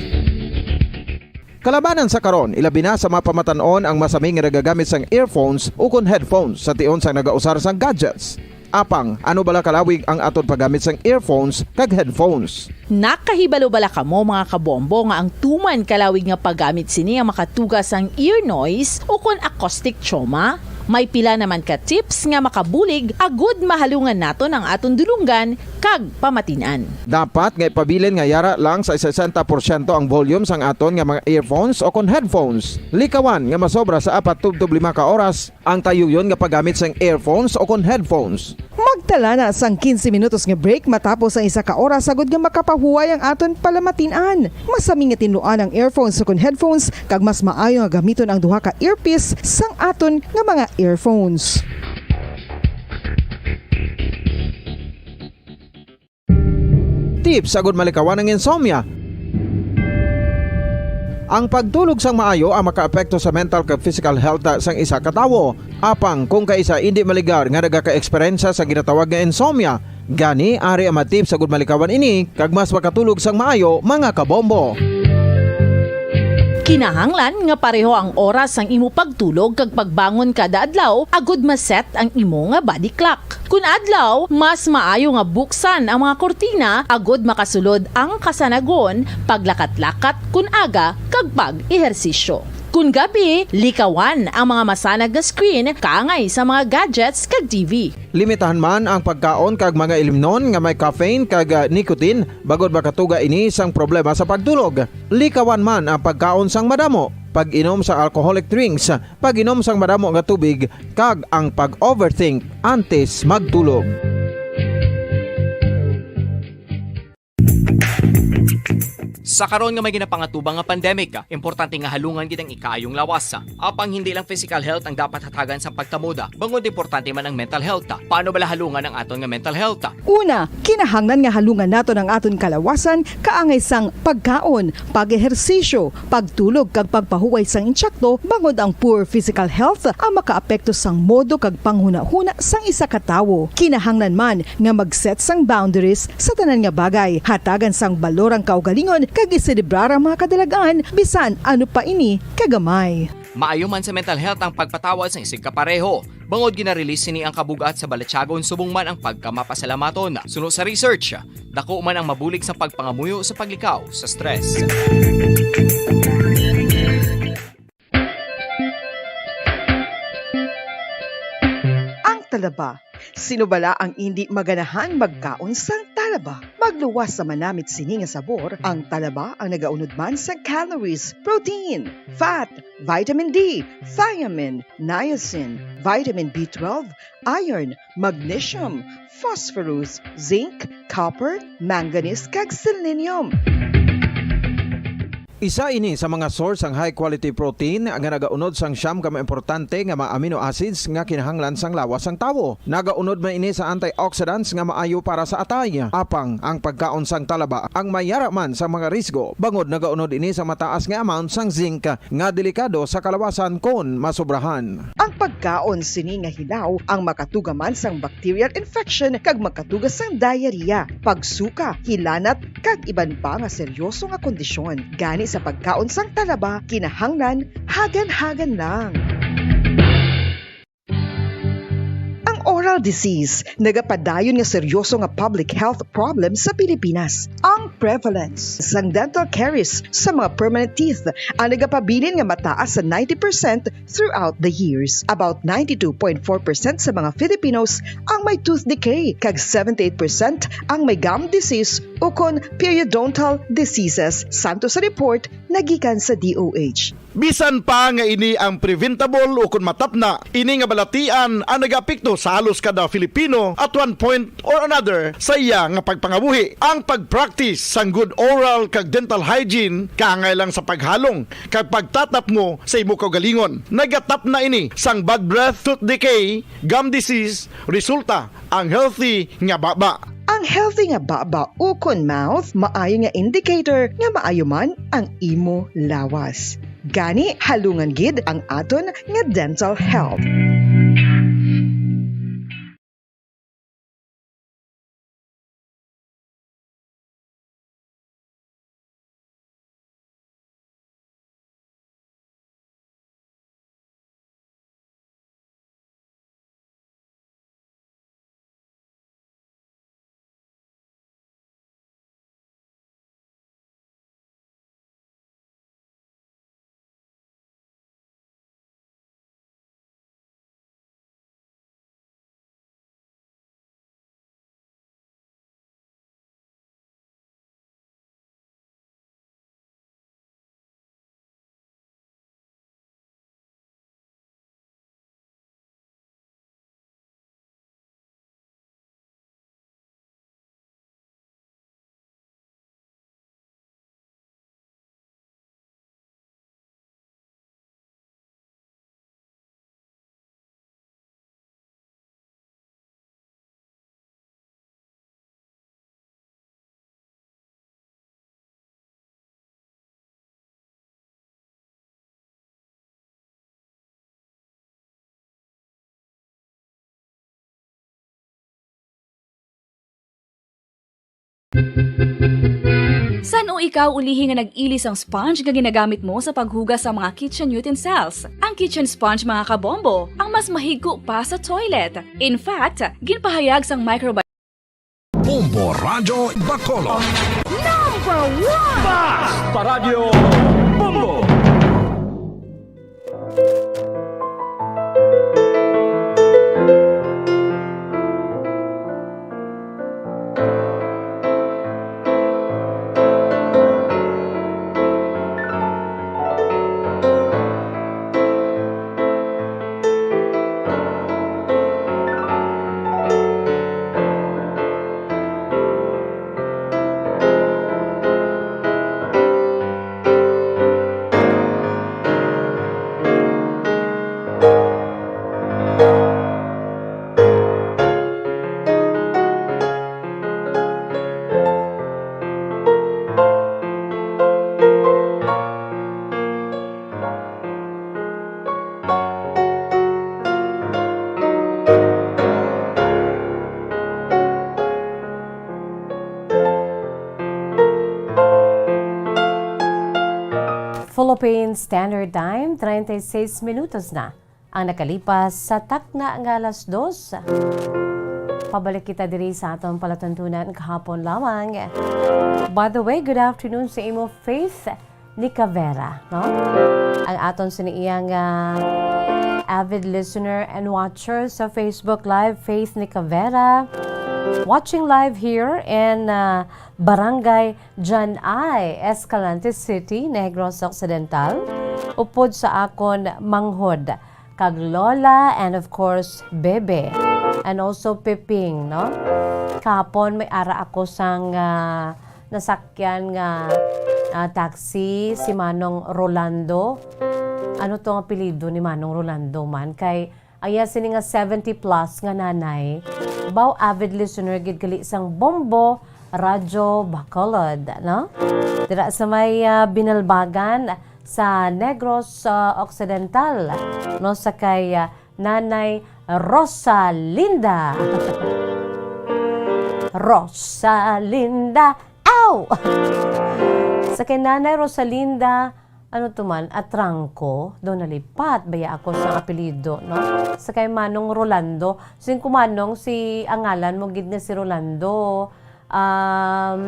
Kalabanan sa karon, ilabi na sa mga pamatan-on ang masami nga nagagamit sang earphones o kon headphones sa tion sang nagausar sang gadgets. Apang, ano bala kalawig ang aton paggamit sang earphones kag headphones? Nakahibalo bala kamo, mga kabombo, nga ang tuman kalawig nga paggamit sini ang makatuga sang ear noise ukon acoustic trauma? May pila naman ka tips nga makabulig agud mahalungan naton ang aton dulonggan kag pamatin-an. Dapat nga ipabilin nga yara lang sa sesenta porsyento ang volume sang aton nga mga earphones o kon headphones. Likawan nga masobra sa apat tubtob lima ka oras ang tayuyon nga paggamit sang earphones o kon headphones. Magtala na sang quince minutos nga break matapos ang isa ka oras, agud nga makapahuway ang aton palamatin-an. Masami nga tinluan ang earphones o kon headphones, kag mas maayo nga gamiton ang duha ka earpiece sang aton nga mga earphones. Tips agud malikawan ang insomnia. Ang pagtulog sang maayo ang makaapekto sa mental kag physical health sang isa ka tawo. Apang kung kaisa indi maligar nga nagakaeksperyensya sa ginatawag nga insomnia, gani ari ang mga tips agud malikawan ini kag mas makatulog sang maayo, mga kabombo. Kinahanglan nga pareho ang oras sang imo pagtulog kag pagbangon kada adlaw agud ma-set ang imo nga body clock. Kun adlaw, mas maayo nga buksan ang mga kurtina agud makasulod ang kasanagon, paglakat-lakat kun aga, kag pag-ehersisyo. Kun gabi, likawan ang mga masanag nga screen kaangay sa mga gadgets kag T V. Limitahan man ang pagkaon kag mga ilimnon nga may caffeine kag, ah, nicotine, bag-od makatuga ini sang problema sa pagtulog. Likawan man ang pagkaon sang madamo, pag-inom sa alcoholic drinks, pag-inom sang madamo nga tubig, kag ang pag-overthink antes magtulog. Sa karon nga may ginapangatubang nga pandemic, importante nga halungan gid ang ikaayong lawas. Apang hindi lang physical health ang dapat hatagan sa pagtamuda, bangod importante man ang mental health. Paano bala halungan ang aton nga mental health? Una, kinahanglan nga halungan naton ang aton kalawasan kaangay sang pagkaon, pag-ehersisyo, pagtulog kag pagpahuway sang insakto, bangod ang poor physical health ang makaapekto sang modo kag panghunahuna sang isa ka tawo. Kinahanglan man nga mag-set sang boundaries sa tanan nga bagay, hatagan sang balor ang kaugalingon kag iselebrar ang mga kadalagan, bisan ano pa ini kagamay. Maayo man sa mental health ang pagpatawad sang isigkapareho, bangod gina-release sini ang kabug-at sa balatyagon subong man ang pagkamapasalamaton. Suno sa research, dako man ang mabulig sa pagpangamuyo sa paglikaw sa stress. Ang talaba. Sino bala ang indi maganahan magkaon sang talaba? Magluwas sa manamit sini nga sabor, ang talaba ang nagaunod man sa calories, protein, fat, vitamin D, thiamine, niacin, vitamin B twelve, iron, magnesium, phosphorus, zinc, copper, manganese, kag selenium. Isa ini sa mga source sang high quality protein nga nagaunod sang siyam ka mga importante nga mga amino acids nga kinahanglan sang lawas sang tawo. Nagaunod man ini sa antioxidants nga maayo para sa atay. Apang ang pagkaon sang talaba ang may yara man sang mga risgo, bangod nagaunod ini sa mataas nga amount sang zinc nga delikado sa kalawasan kon masobrahan. Ang pagkaon sini nga hilaw ang makatuga man sang bacterial infection kag makatuga sang diarrhea, pagsuka, hilanat, kag iban pa nga seryoso nga kondisyon. Gani sa pagkaon sang talaba, kinahanglan hagan-hagan lang. Ang oral disease nagapadayon nga seryoso nga public health problem sa Pilipinas. Ang prevalence sang dental caries sa mga permanent teeth ang nagapabilin nga mataas sa ninety percent throughout the years. About ninety-two point four percent sa mga Filipinos ang may tooth decay, kag seventy-eight percent ang may gum disease ukon periodontal diseases, santo sa report nga gikan sa D O H. Bisan pa nga ini ang preventable ukon matapna, ini nga balatian ang nagaapekto sa halos kada Filipino at one point or another sa iya nga pagpangabuhi. Ang pag-practice sang good oral kag dental hygiene kaangay lang sa paghalong kag pagtatapmo sa imo kaugalingon. Nagatapna ini sang bad breath, tooth decay, gum disease, resulta ang healthy nga baba. Ang healthy nga baba ukon mouth maayo nga indicator nga maayo man ang imo lawas. Gani, halungan gid ang aton nga dental health. San-o ikaw ulihi nga nag-ili sang sponge nga ginagamit mo sa paghugas sa mga kitchen utensils? Ang kitchen sponge, mga kabombo, ang mas mahigko pa sa toilet. In fact, ginpahayag sang microbiologist Bombo Radyo Bacolod. Number one! Basta Radyo Bombo! Philippine Standard Time, treinta y seis minutos na ang nakalipas sa takna nga alas dos. Pabalik kita diri sa aton palatuntunan kahapon lamang. By the way, good afternoon sa imo, Faith Nicavera, no? Ang aton sini iya nga avid listener and watcher sa Facebook Live, Faith Nicavera. Watching live here in, uh, Barangay Jan I, Escalante City, Negros Occidental, upod sa akon manghod, kag lola, and of course, bebe, and also Peping, no? Kahapon may ara ako sang, ah, nasakyan nga, ah, taxi, si Manong Rolando. Ano to ang apelyido ni Manong Rolando man? Kay ang iya sini nga seventy plus nga nanay, baw avid listener gid gali sang Bombo Radyo Bacolod, no? Dira sa may, ah, Binalbagan sa Negros, ah, Occidental, no, sa kay, ah, Nanay Rosalinda. Rosalinda, aw! Sa kay Nanay Rosalinda, ano to man, Atrangco, daw nalipat baya ako sa apelyido, no? Sa kay Manong Rolando, sing kumanong si, ang ngalan mo gid nga si Rolando, um,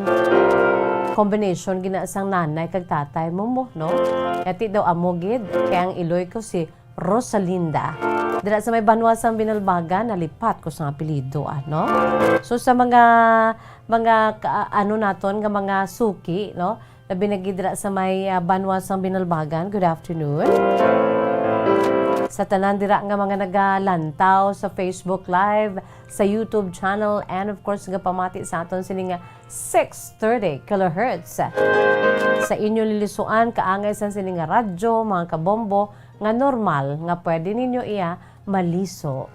combination gina sang nanay kag tatay mo mo, no? Kati daw amo gid, kay ang iloy ko si Rosalinda. Dira sa may banwa sang Binalbagan, nalipat ko sa apelyido, ah, no? So, sa mga, mga ka-, ano naton nga mga suki, no? Labi na gid dira sa may, ah, banwa sang Binalbagan, good afternoon. Sa tanan dira nga mga nagalantaw sa Facebook Live, sa YouTube channel, and of course, nga pamati sa aton sini nga six thirty kilohertz. Sa inyo lilisuan, kaangay sa sini nga radyo, mga kabombo, nga normal nga pwede ninyo iya maliso.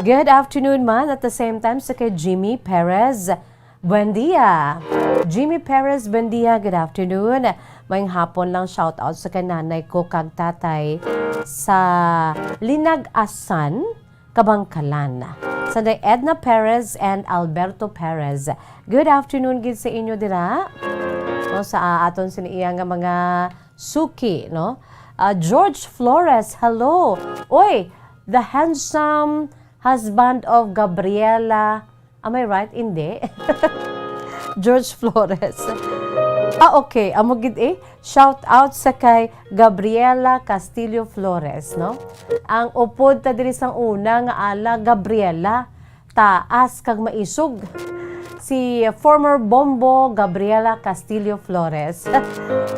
Good afternoon man, at the same time sa kay Jimmy Perez. Buen dia. Jimmy Perez, buen dia, good afternoon. Maayong hapon lang, shout out sa kay nanay ko kag tatay sa Linag-asan, Kabangkalan. Sanday Edna Perez and Alberto Perez. Good afternoon gid sa inyo dira. No, sa, ah, aton sini iya nga mga suki, no? Ah, George Flores, hello. Oy, the handsome husband of Gabriela. Am I right? Hindi. George Flores. Ah, okay. Amo gid eh. Shout out sa kay Gabriela Castillo Flores, no? Ang upod ta diri sang una nga ala, Gabriela, taas kag maisog. Si former Bombo Gabriela Castillo Flores.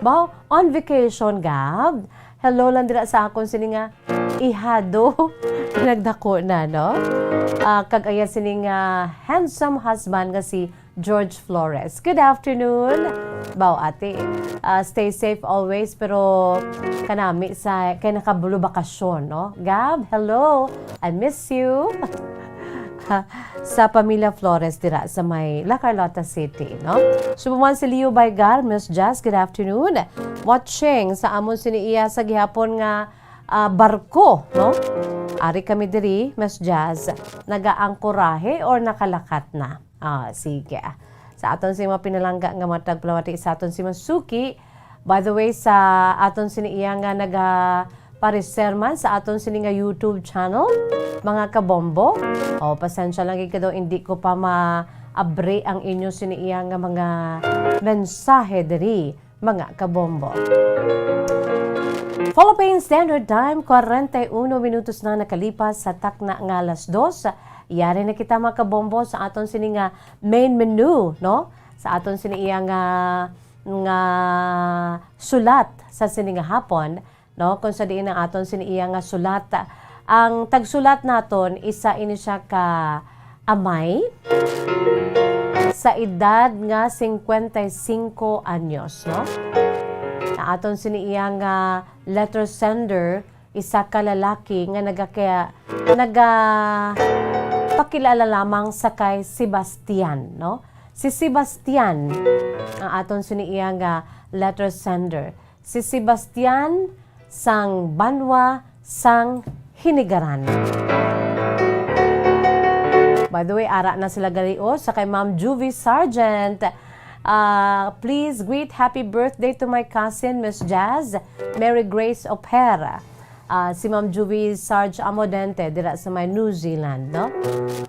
Baw, on vacation, Gab. Hello lang dira sa akon sini nga ihado. Nagdako na, no? Ah, kag ayan sini nga handsome husband nga si George Flores. Good afternoon. Baw, ate, ah, stay safe always, pero kanami sa, kay nakabulo bakasyon, no? Gab, hello. I miss you. Sa pamilya Flores dira sa may La Carlota City, no? Subuman si Leo Baygar, Miss Jazz, good afternoon. Watching sa amon sini iya sa gihapon nga, ah, barko, no? Ari kami diri, Miss Jazz. Nagaangkorahe or nakalakat na? Ah, sige. Sa aton si mga pinalangga nga matag palawati sa aton si Masuki. By the way, sa aton sini iya nga naga pareser man sa aton sini nga YouTube channel, mga kabombo. O, pasensya lang gid kadaw, hindi ko pa ma-abre ang inyo sini iya nga mga mensahe diri, mga kabombo. Philippine Standard Time, kwarenta y uno minutos na nakalipas sa takna nga alas dos. Yari na kita, mga kabombo, sa aton sini nga main menu, no? Sa aton sini iya nga, nga sulat sa sini nga hapon, no? Kung sa diin ang aton sini iya nga sulat, ang tagsulat naton, isa ini siya ka amay sa edad nga cincuenta y cinco anyos, no? Ang aton sini iya nga letter sender, isa ka lalaki nga naga-, naga-, pakilala lamang sa kay Sebastian, no? Si Sebastian ang aton sini iya nga letter sender. Si Sebastian sang banwa sang Hinigaran. By the way, ara na sila gali, o, sa kay Ma'am Juvie Sargent. Ah, please greet happy birthday to my cousin, Miss Jazz, Mary Grace Opera. Ah, si Ma'am Juvie Sarge Amodente, dira sa may New Zealand, no?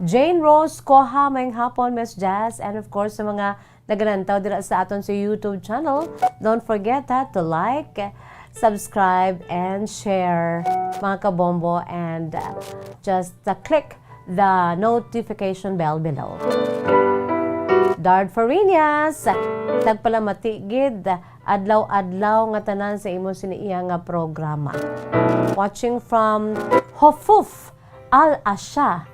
Jane Rose Coha, maayong hapon, Miss Jazz. And of course, sa mga nagalantaw dira sa aton sa YouTube channel, don't forget, ha, to like, subscribe, and share, mga kabombo. And, uh, just, uh, click the notification bell below. Dard Fariñas, nagpalamati gid, adlaw-adlaw nga tanan sa imo sini iya nga programa. Watching from Hofuf, Al Asha,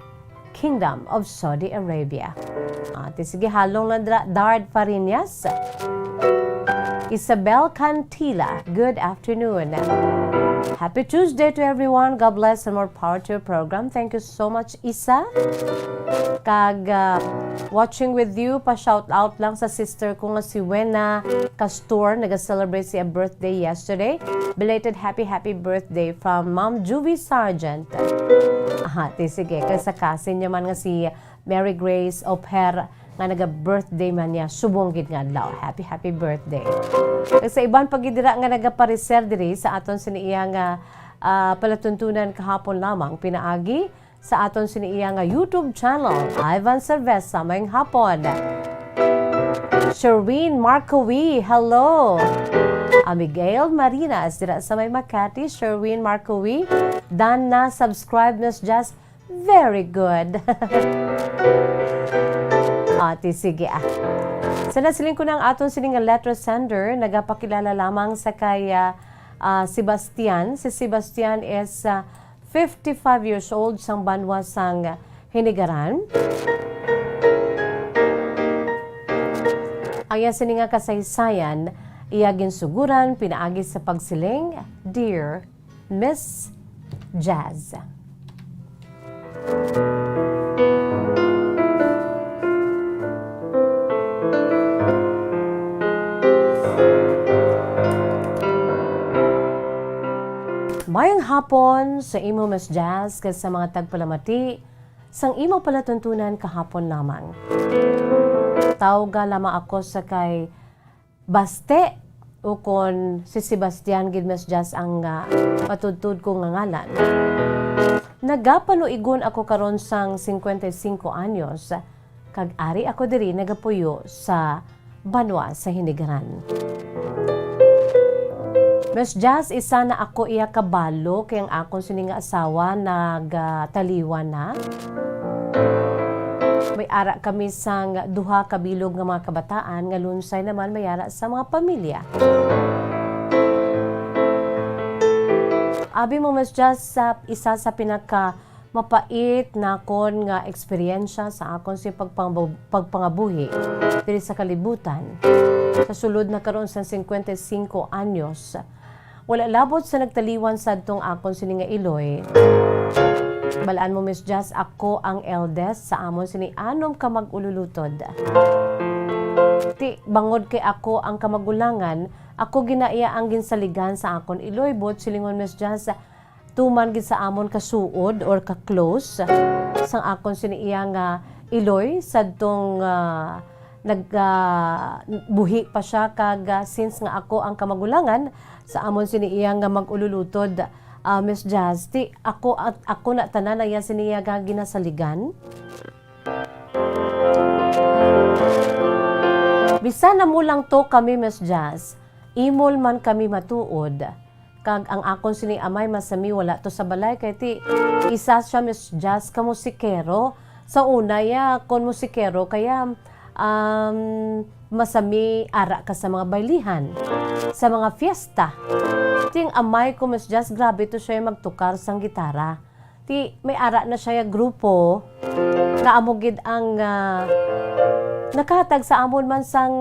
Kingdom of Saudi Arabia. Ah, ti sige, halong lang dra, Dard Fariñas. Isabel Cantila, good afternoon. Happy Tuesday to everyone. God bless and more power to your program. Thank you so much, Isa. Kag, ah, watching with you, pa-shout out lang sa sister ko nga si Wena Castor, naga-celebrate siya birthday yesterday. Belated happy, happy birthday from Ma'am Juvie Sargent. Aha, ti sige, kag sa cousin niya man nga si Mary Grace Oper, nga naga-birthday man niya subong gid nga adlaw. Happy, happy birthday. Kag sa iban pa gid dira nga nagapareser diri sa aton sini iya nga, ah, palatuntunan kahapon lamang pinaagi sa aton sini iya nga YouTube channel, Ivan Cerveza, maayong hapon. Sherwin Marcowi, hello. Abigail Marinas, dira sa may Makati, Sherwin Marcowi, done na, subscribe, Miss Jazz, very good. Ah, ti sige, ah. Sa nasiling ko na ang aton sini nga letter sender, nagapakilala lamang sa kay, ah, ah, Sebastian. Si Sebastian is, ah, fifty-five years old, sang banwa sang Hinigaran. Ang iya sini nga kasaysayan, iya ginsuguran pinaagi sa pagsiling, "Dear Miss Jazz." Mayong hapon sa imo, Miss Jazz, kag sa mga tagpalamati sang imo palatuntunan kahapon lamang. Tawga lamang ako sa kay Baste, ukon si Sebastian gid, Miss Jazz, ang, ah, patudtod ko nga ngalan. Nagapanuigon ako karon sang cincuenta y cinco anyos, kag ari ako diri nagapuyo sa banwa sa Hinigaran. Miss Jazz, isa na ako iya kabalo kay ang akon sini nga asawa nagataliwan na. May ara kami sang duha ka bilog nga mga kabataan nga lunsay naman may ara sa mga pamilya. Abi mo, Miss Jazz, sa isa sa pinaka mapait nakon nga eksperyensya sa akon si pagpangab-, pagpangabuhi diri sa kalibutan. Sa sulod na karon sang cincuenta y cinco anyos, wala labot sa nagtaliwan sadtong akon sini nga iloy. Balaan mo, Miss Jazz, ako ang eldest sa amon sini anom ka mag-ululutod. Ti, bangod kay ako ang kamagulangan, ako gina iya ang ginsaligan sa akon iloy, buot silingon, Miss Jazz, tuman gid sa amon kasuod or ka-close sang akon sini iya nga iloy sadtong, ah, nag, ah, buhi pa siya, kag, ah, since nga ako ang kamagulangan sa amon sini iya nga mag-ululutod, ah, Miss Jazz, ti ako at ako na tanan ang iya sini iya nga ginasaligan. Bisan na mo lang to kami, Miss Jazz, imol man kami matuod. Kag ang akon sini amay masami wala to sa balay, kay ti isa siya, Miss Jazz, ka musikero. Sa una, ya, kon musikero, kaya, um, masami ara ka sa mga baylihan, sa mga fiesta. Ti ang amay ko, Miss Jazz, grabe to siya magtukar sang gitara. Ti may ara na siya grupo nga amo gid ang, ah, nakahatag sa amon man sang,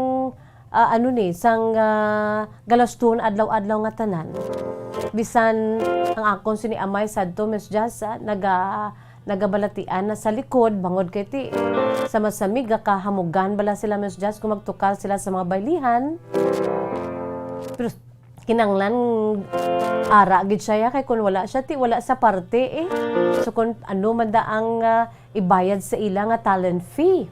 ah, ano ni, sang, ah, galastuhon adlaw-adlaw nga tanan. Bisan ang akon sini amay sadto, Miss Jazz, ah, naga-, nagabalatian na sa likod, bangod kay ti sa masamig, kahamugan bala sila, Miss Jazz, kung magtukar sila sa mga baylihan. Pero kinanglan ara gid siya, ya, kay kun wala siya, ti wala sa parte, eh. So, kun ano man da ang, ah, ibayad sa ila nga talent fee.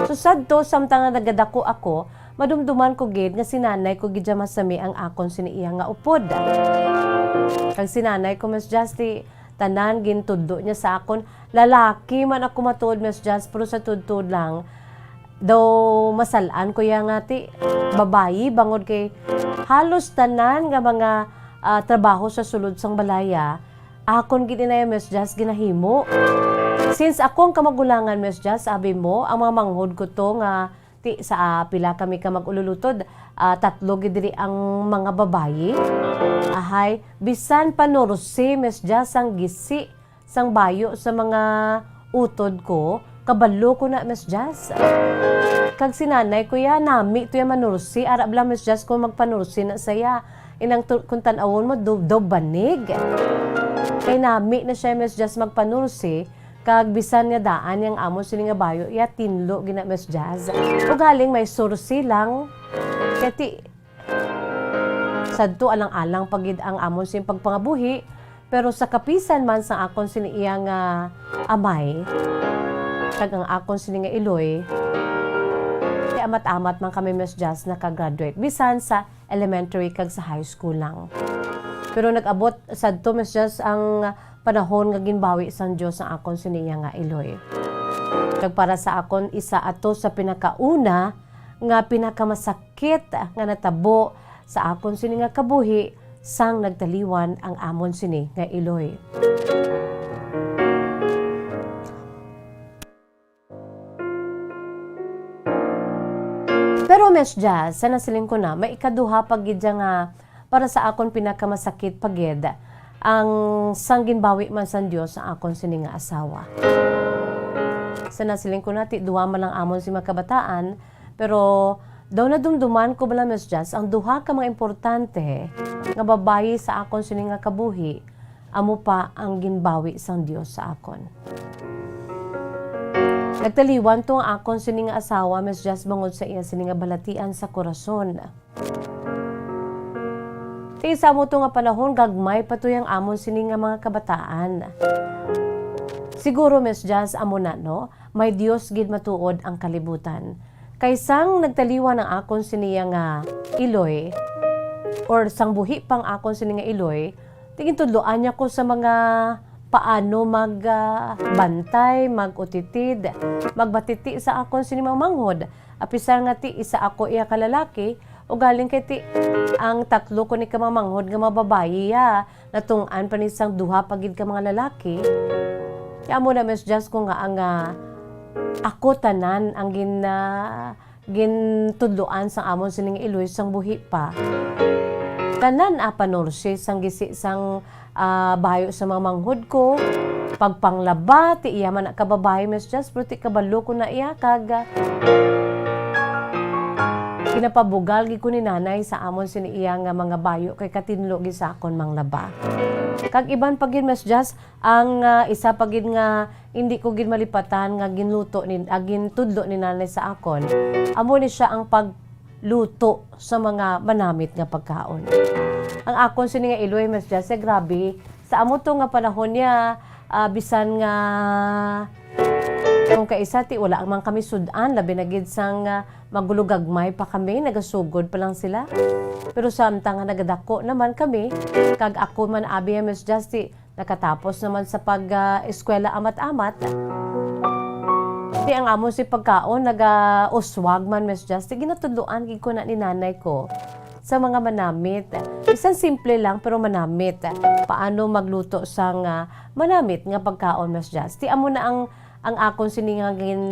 So, sadto, samtang nga nagadako ako, madumduman ko gid nga si nanay ko gid siya masami ang akon sini iya nga upod. Kag si nanay ko, Miss Jazz, ti tanan gintudlo niya sa akon. Lalaki man ako matuod, Miss Jazz, pero sa tuod-tuod lang, daw masal-an ko iya nga ti babayi, bangod kay halos tanan nga mga, ah, trabaho sa sulod sang balaya, akon gid inay, Miss Jazz, ginahimo. Since ako ang kamagulangan, Miss Jazz, abi mo, ang mga manghod ko to nga ti sa, ah, pila kami ka mag-ululutod, ah, tatlo gid diri ang mga babayi. Ahay, bisan panursi, Miss Jazz, ang gisi sang bayo sa mga utod ko, kabalo ko na, Miss Jazz. Kag si nanay ko ya, nami to ya manursi. Ara bala, Miss Jazz, kung magpanursi na saya. Inang tu-, kung tan-awon mo, daw, daw banig. Kay nami na siya, Miss Jazz, magpanursi. Kag bisan nga daan yang amon sini nga bayo, ya tinlo gina, Miss Jazz. Ugaling may sursi lang. Kay ti, sadto alang-alang pa gid ang amon sing pagpangabuhi, pero sa kapisan man sang akon sini iya nga amay, kag ang akon sini nga iloy, ti amat-amat man kami, Miss Jazz, nakagraduate. Bisan sa elementary kag sa high school lang. Pero nag-abot sadto, Miss Jazz, ang panahon nga ginbawi sang Dios ang akon sini iya nga iloy. Kag para sa akon, isa ato sa pinakauna nga pinakamasakit nga natabo sa akon sini nga kabuhi sang nagtaliwan ang amon sini nga iloy. Pero, Miss Jazz, sa nasiling ko na, may ikaduha pa gid siya nga para sa akon pinakamasakit pa gid ang sang ginbawi man sang Dios ang akon sini nga asawa. Sa nasiling ko na, ti duha man lang amon si mga kabataan, pero daw nadumduman ko bala, Miss Jazz, ang duha ka mga importante nga babayi sa akon sini nga kabuhi, amo pa ang ginbawi sang Dios sa akon. Nagtaliwan to ang akon sini nga asawa, Miss Jazz, bangod sa iya sini nga balatian sa korason. Ti sa amo to nga panahon, gagmay pa to yang amon sini nga mga kabataan. Siguro, Miss Jazz, amo na, no? May Dios gid matuod ang kalibutan. Kay sang nagtaliwan ang akon sini nga iloy, or sang buhi pang akon sini nga iloy, ti gintudloan niya ko sa mga paano mag, ah, bantay, mag-utitid, magbatiti sa akon sini mga manghod. Apisar nga ti isa ako iya ka lalaki, ugaling kay ti ang tatlo ko ni ka mga manghod nga mga babayi, ya, natungod pa ni sang duha pa gid ka mga lalaki. Kaya amo na, Miss Jazz, ko nga ang, ah, ako tanan ang gin-, ah, gintudloan sang amon sining iloy sang buhi pa. Tanan, ah, panursi sang gisi sang, ah, bayo sa mga manghod ko, pagpanglaba, ti iya man na kababayi, Miss Jazz, pero ti kabalo ko na iya, kag, ah, ginapabugal gid ko ni nanay sa amon sini iya nga mga bayo, kay katinlo gid sa akon manglaba. Kag iban pa gid, Miss Jazz, ang, ah, isa pa gid nga hindi ko gid malipatan nga ginluto ni, ah, gintudlo ni nanay sa akon, amo ni siya ang pagluto sa mga manamit nga pagkaon. Ang akon sini nga iloy, Miss Jazz, grabe. Sa amo to nga panahon niya, ah, bisan nga kung kaisa ti wala man kami sud-an, labi na gid sang, ah, magulugagmay pa kami, nagasugod pa lang sila. Pero samtang nga nagadako naman kami, kag ako man abi, Miss Jazz, ti nakatapos naman sa pag, ah, eskwela amat-amat. Ti ang amon si pagkaon, naga-uswag man, Miss Jazz, ti ginatudloan gid ko na ni nanay ko sa mga manamit. Bisan simple lang, pero manamit. Paano magluto sang, ah, manamit nga pagkaon, Miss Jazz? Ti amo na ang, ang akon sini nga gin,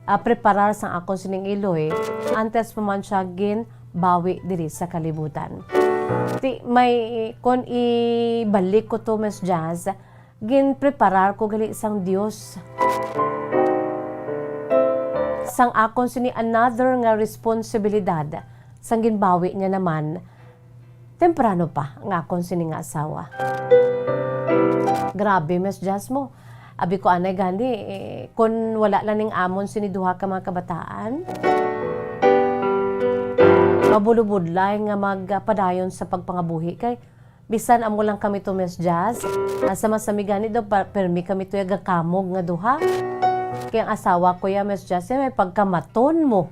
ah, preparar sang akon sining iloy, antes pa man siya ginbawi diri sa kalibutan. Ti may, kon ibalik ko to, Miss Jazz, ginpreparar ko gali sang Dios sang akon sini another nga responsibilidad sang ginbawi niya naman temprano pa ang akon sini nga asawa. Grabe, Miss Jazz, mo. Abi ko anay gani, eh, kun wala lang ning amon sini duha ka mga kabataan, mabulubudlay nga magpadayon sa pagpangabuhi kay bisan amo lang kami to, Miss Jazz, ah, sa masami gani daw, pa-, permi kami to ya gakamog nga duha. Kay ang asawa ko ya, Miss Jess, ya may pagkamaton mo.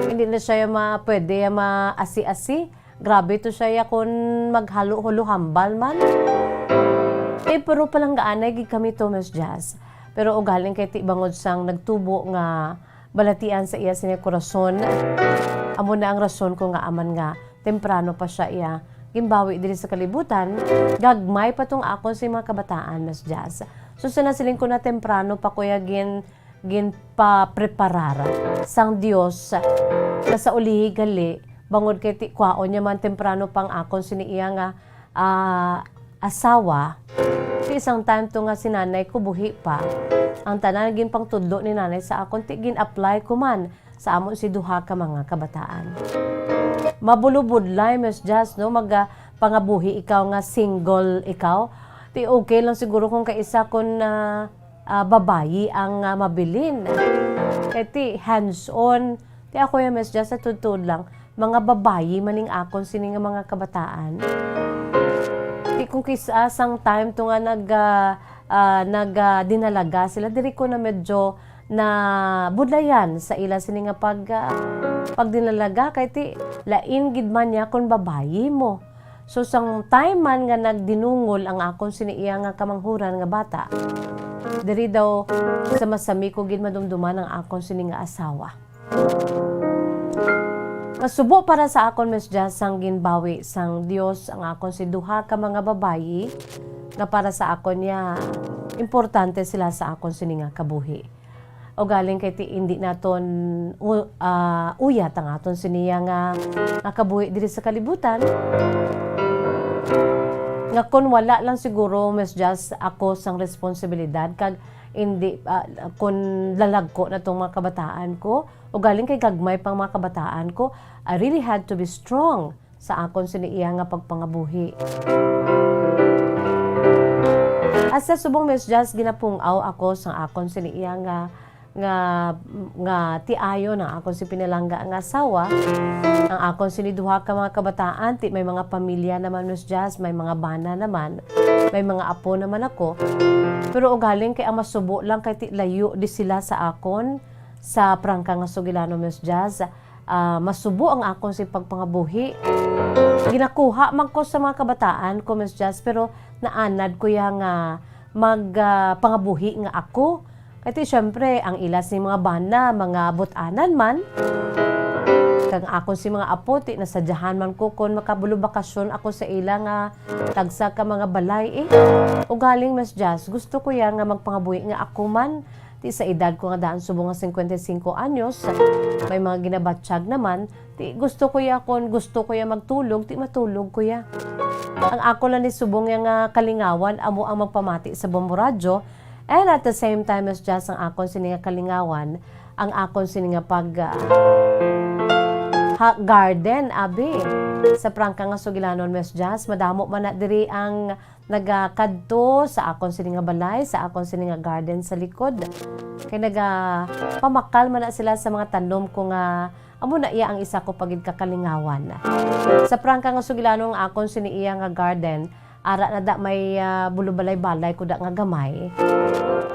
Hindi na siya ya ma-, pwede ya maasi-asi. Grabe to siya ya kun maghalo-hulo hambal man. Eh, pero palanggaanay gid kami to, Miss Jess. Pero ugaling kay ti bangod sang nagtubo nga balatian sa iya sini korason, amo na ang rason ko nga aman nga temprano pa siya iya ginbawi diri sa kalibutan, gagmay pa tong akon si mga kabataan, Miss Jess. So, sa nasiling ko na temprano pa ko ya gin-, ginpapreparar sang Dios, nga sa ulihi gali, bangod kay ti-, kwaon niya man temprano pang akon sini iya nga, ah, asawa. Ti isang time to nga si nanay ko buhi pa. Ang tanan ginpangtudlo ni nanay sa akon, ti gin-apply ko man sa amon si duha ka mga kabataan. Mabulobudlay, Miss Jess, no? Mag, ah, pangabuhi ikaw nga single ikaw. Ti okay lang siguro kung kaisa kun, ah, ah, babayi ang, ah, mabilin. Kay ti hands-on. Ti ako ya, Miss Jess, sa tuod-tuod lang, mga babayi man ning akon sini nga mga kabataan. Ti kung kis-, ah, sang time to nga nag, ah, ah, nag, ah, dinalaga sila, diri ko na medyo nabudlayan sa ila sini nga pag, ah, pagdinalaga, kay ti lain gid man niya kon babayi mo. So, sang time man nga nagdinungol ang akon sini iya nga kamanghuran nga bata, diri daw sa masami ko gid madumduman ang akon sini nga asawa. Masubo para sa akon, Miss Jess, sang ginbawi sang Dios ang akon si duha ka mga babayi nga para sa akon niya importante sila sa akon sini nga kabuhi. Ugaling kay ti indi naton u-, ah, uyat ang aton siniya nga, nga kabuhi diri sa kalibutan. Nga kon wala lang siguro, Miss Jess, ako sang responsibilidad kag indi, ah, kon lalagko na tong mga kabataan ko, ugaling kay gagmay pang mga kabataan ko, I really had to be strong sa akon sini iya nga pagpangabuhi. Asa subong, Miss Jess, ginapung-aw ako sa akon sini iya nga, nga, nga tiayon ang akon si pinalangga nga asawa. Ang akon sini duha ka mga kabataan, ti may mga pamilya naman, Miss Jess, may mga bana naman, may mga apo naman ako. Pero ugaling kay ang masubo lang kay ti layo di sila sa akon, sa prangka nga sugilanon, Miss Jess. Ah, masubo ang akon si pagpangabuhi. Ginakuha man ko sa mga kabataan ko, Miss Jess, pero naanad ko ya nga mag, ah, pangabuhi nga ako. Kay ti, syempre, ang ila si mga bana, mga but-anan man. Kag akon si mga apo, ti nasadyahan man ko kon makabulobakasyon ako sa ila nga tagsa ka mga balay, eh. Ugaling, Miss Jess, gusto ko ya nga magpangabuhi nga ako man. Ti sa edad ko nga daan subong nga cincuenta y cinco anyos, may mga ginabatyag naman, ti gusto ko ya, kon gusto ko ya magtulog, ti matulog ko ya. Ang ako lang ni subong ya nga kalingawan amo ang magpamati sa Bombo Radyo, and at the same time, Miss Jess, ang akon sini nga kalingawan, ang akon sini nga pag, ah, ha, garden, abi. Sa prangka nga sugilanon, Miss Jess, madamo man na diri ang nagakadto sa akon sini nga balay, sa akon sini nga garden sa likod. Kay nagapamakal man na sila sa mga tanom ko nga amo na iya ang isa ko pa gid ka kalingawan. Sa prangka nga sugilanon nga akon sini iya nga garden, ara na da may, ah, bulubalay-balay ko da nga gamay.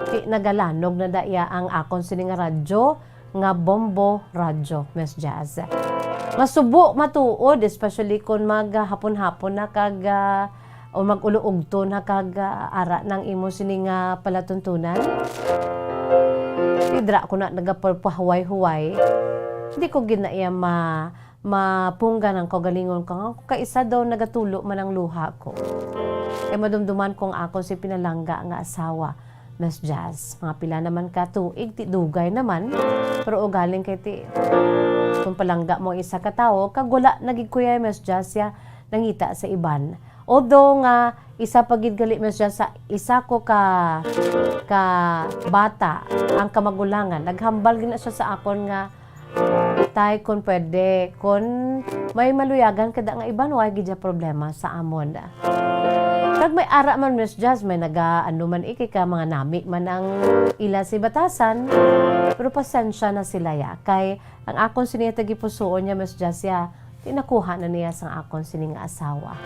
Ti nagalanog na da iya ang akon sini nga radyo, nga Bombo Radyo, Miss Jess. Masubo matuod, especially kon maghapon-hapon na kag, ah, o mag-ulougto na kag, ah, ara nang imo sini nga palatuntunan. Ti dira ko na nagapahuway-huway. Hindi ko gid na iya ma-, mapunggan ang kaugalingon ko nga kaisa daw nagatulo man ang luha ko. Kay madumduman ko ang akon si pinalangga nga asawa. Miss Jess, mga pila naman ka tuig, ti dugay naman. Pero ugaling kay ti, kung palangga mo ang isa ka tawo, kag wala na gid kuya, Miss Jess, ya nangita sa iban. Although nga, isa pa gid gali, Miss Jess, sa isa ko ka, ka bata, ang kamagulangan, naghambal gid na siya sa akon nga, Tay, kun pwede, kun may maluyagan ka da nga iban, wa gid ya problema sa amon. Kag may ara man, Miss Jess, may naga-, ano man, iki ka mga nami man ang ila si batasan, pero pasensya na sila ya. Kay ang akon sini tagipusoon niya, Miss Jess, ya, ti nakuha na niya sang akon sini nga asawa.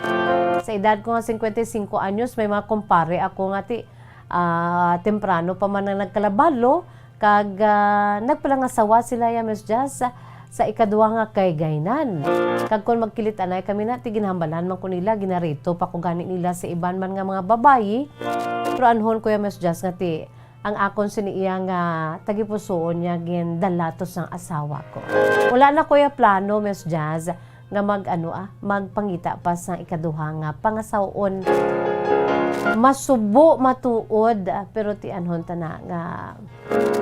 Sa edad ko nga cincuenta y cinco anyos, may mga kumpare ako nga ti, ah, temprano pa man ang nagkalabalo, Kag, ah, nagpalangasawa sila ya, Miss Jazz, sa ikaduha nga kaygaynan. Kag kon magkilit-anay kami na, ti ginhambalan man ko nila, ginarito pa ko gani nila sa iban man nga mga babayi. Pero anhon ko ya, Miss Jazz, nga ti ang akon sini iya nga tagipusoon niya gindala to sang asawa ko. Wala na ko ya plano, Miss Jazz, nga mag, ano, ah, magpangita pa sang ikaduha nga pangasaw-on. Masubo, matuod, ah, pero ti anhon ta na nga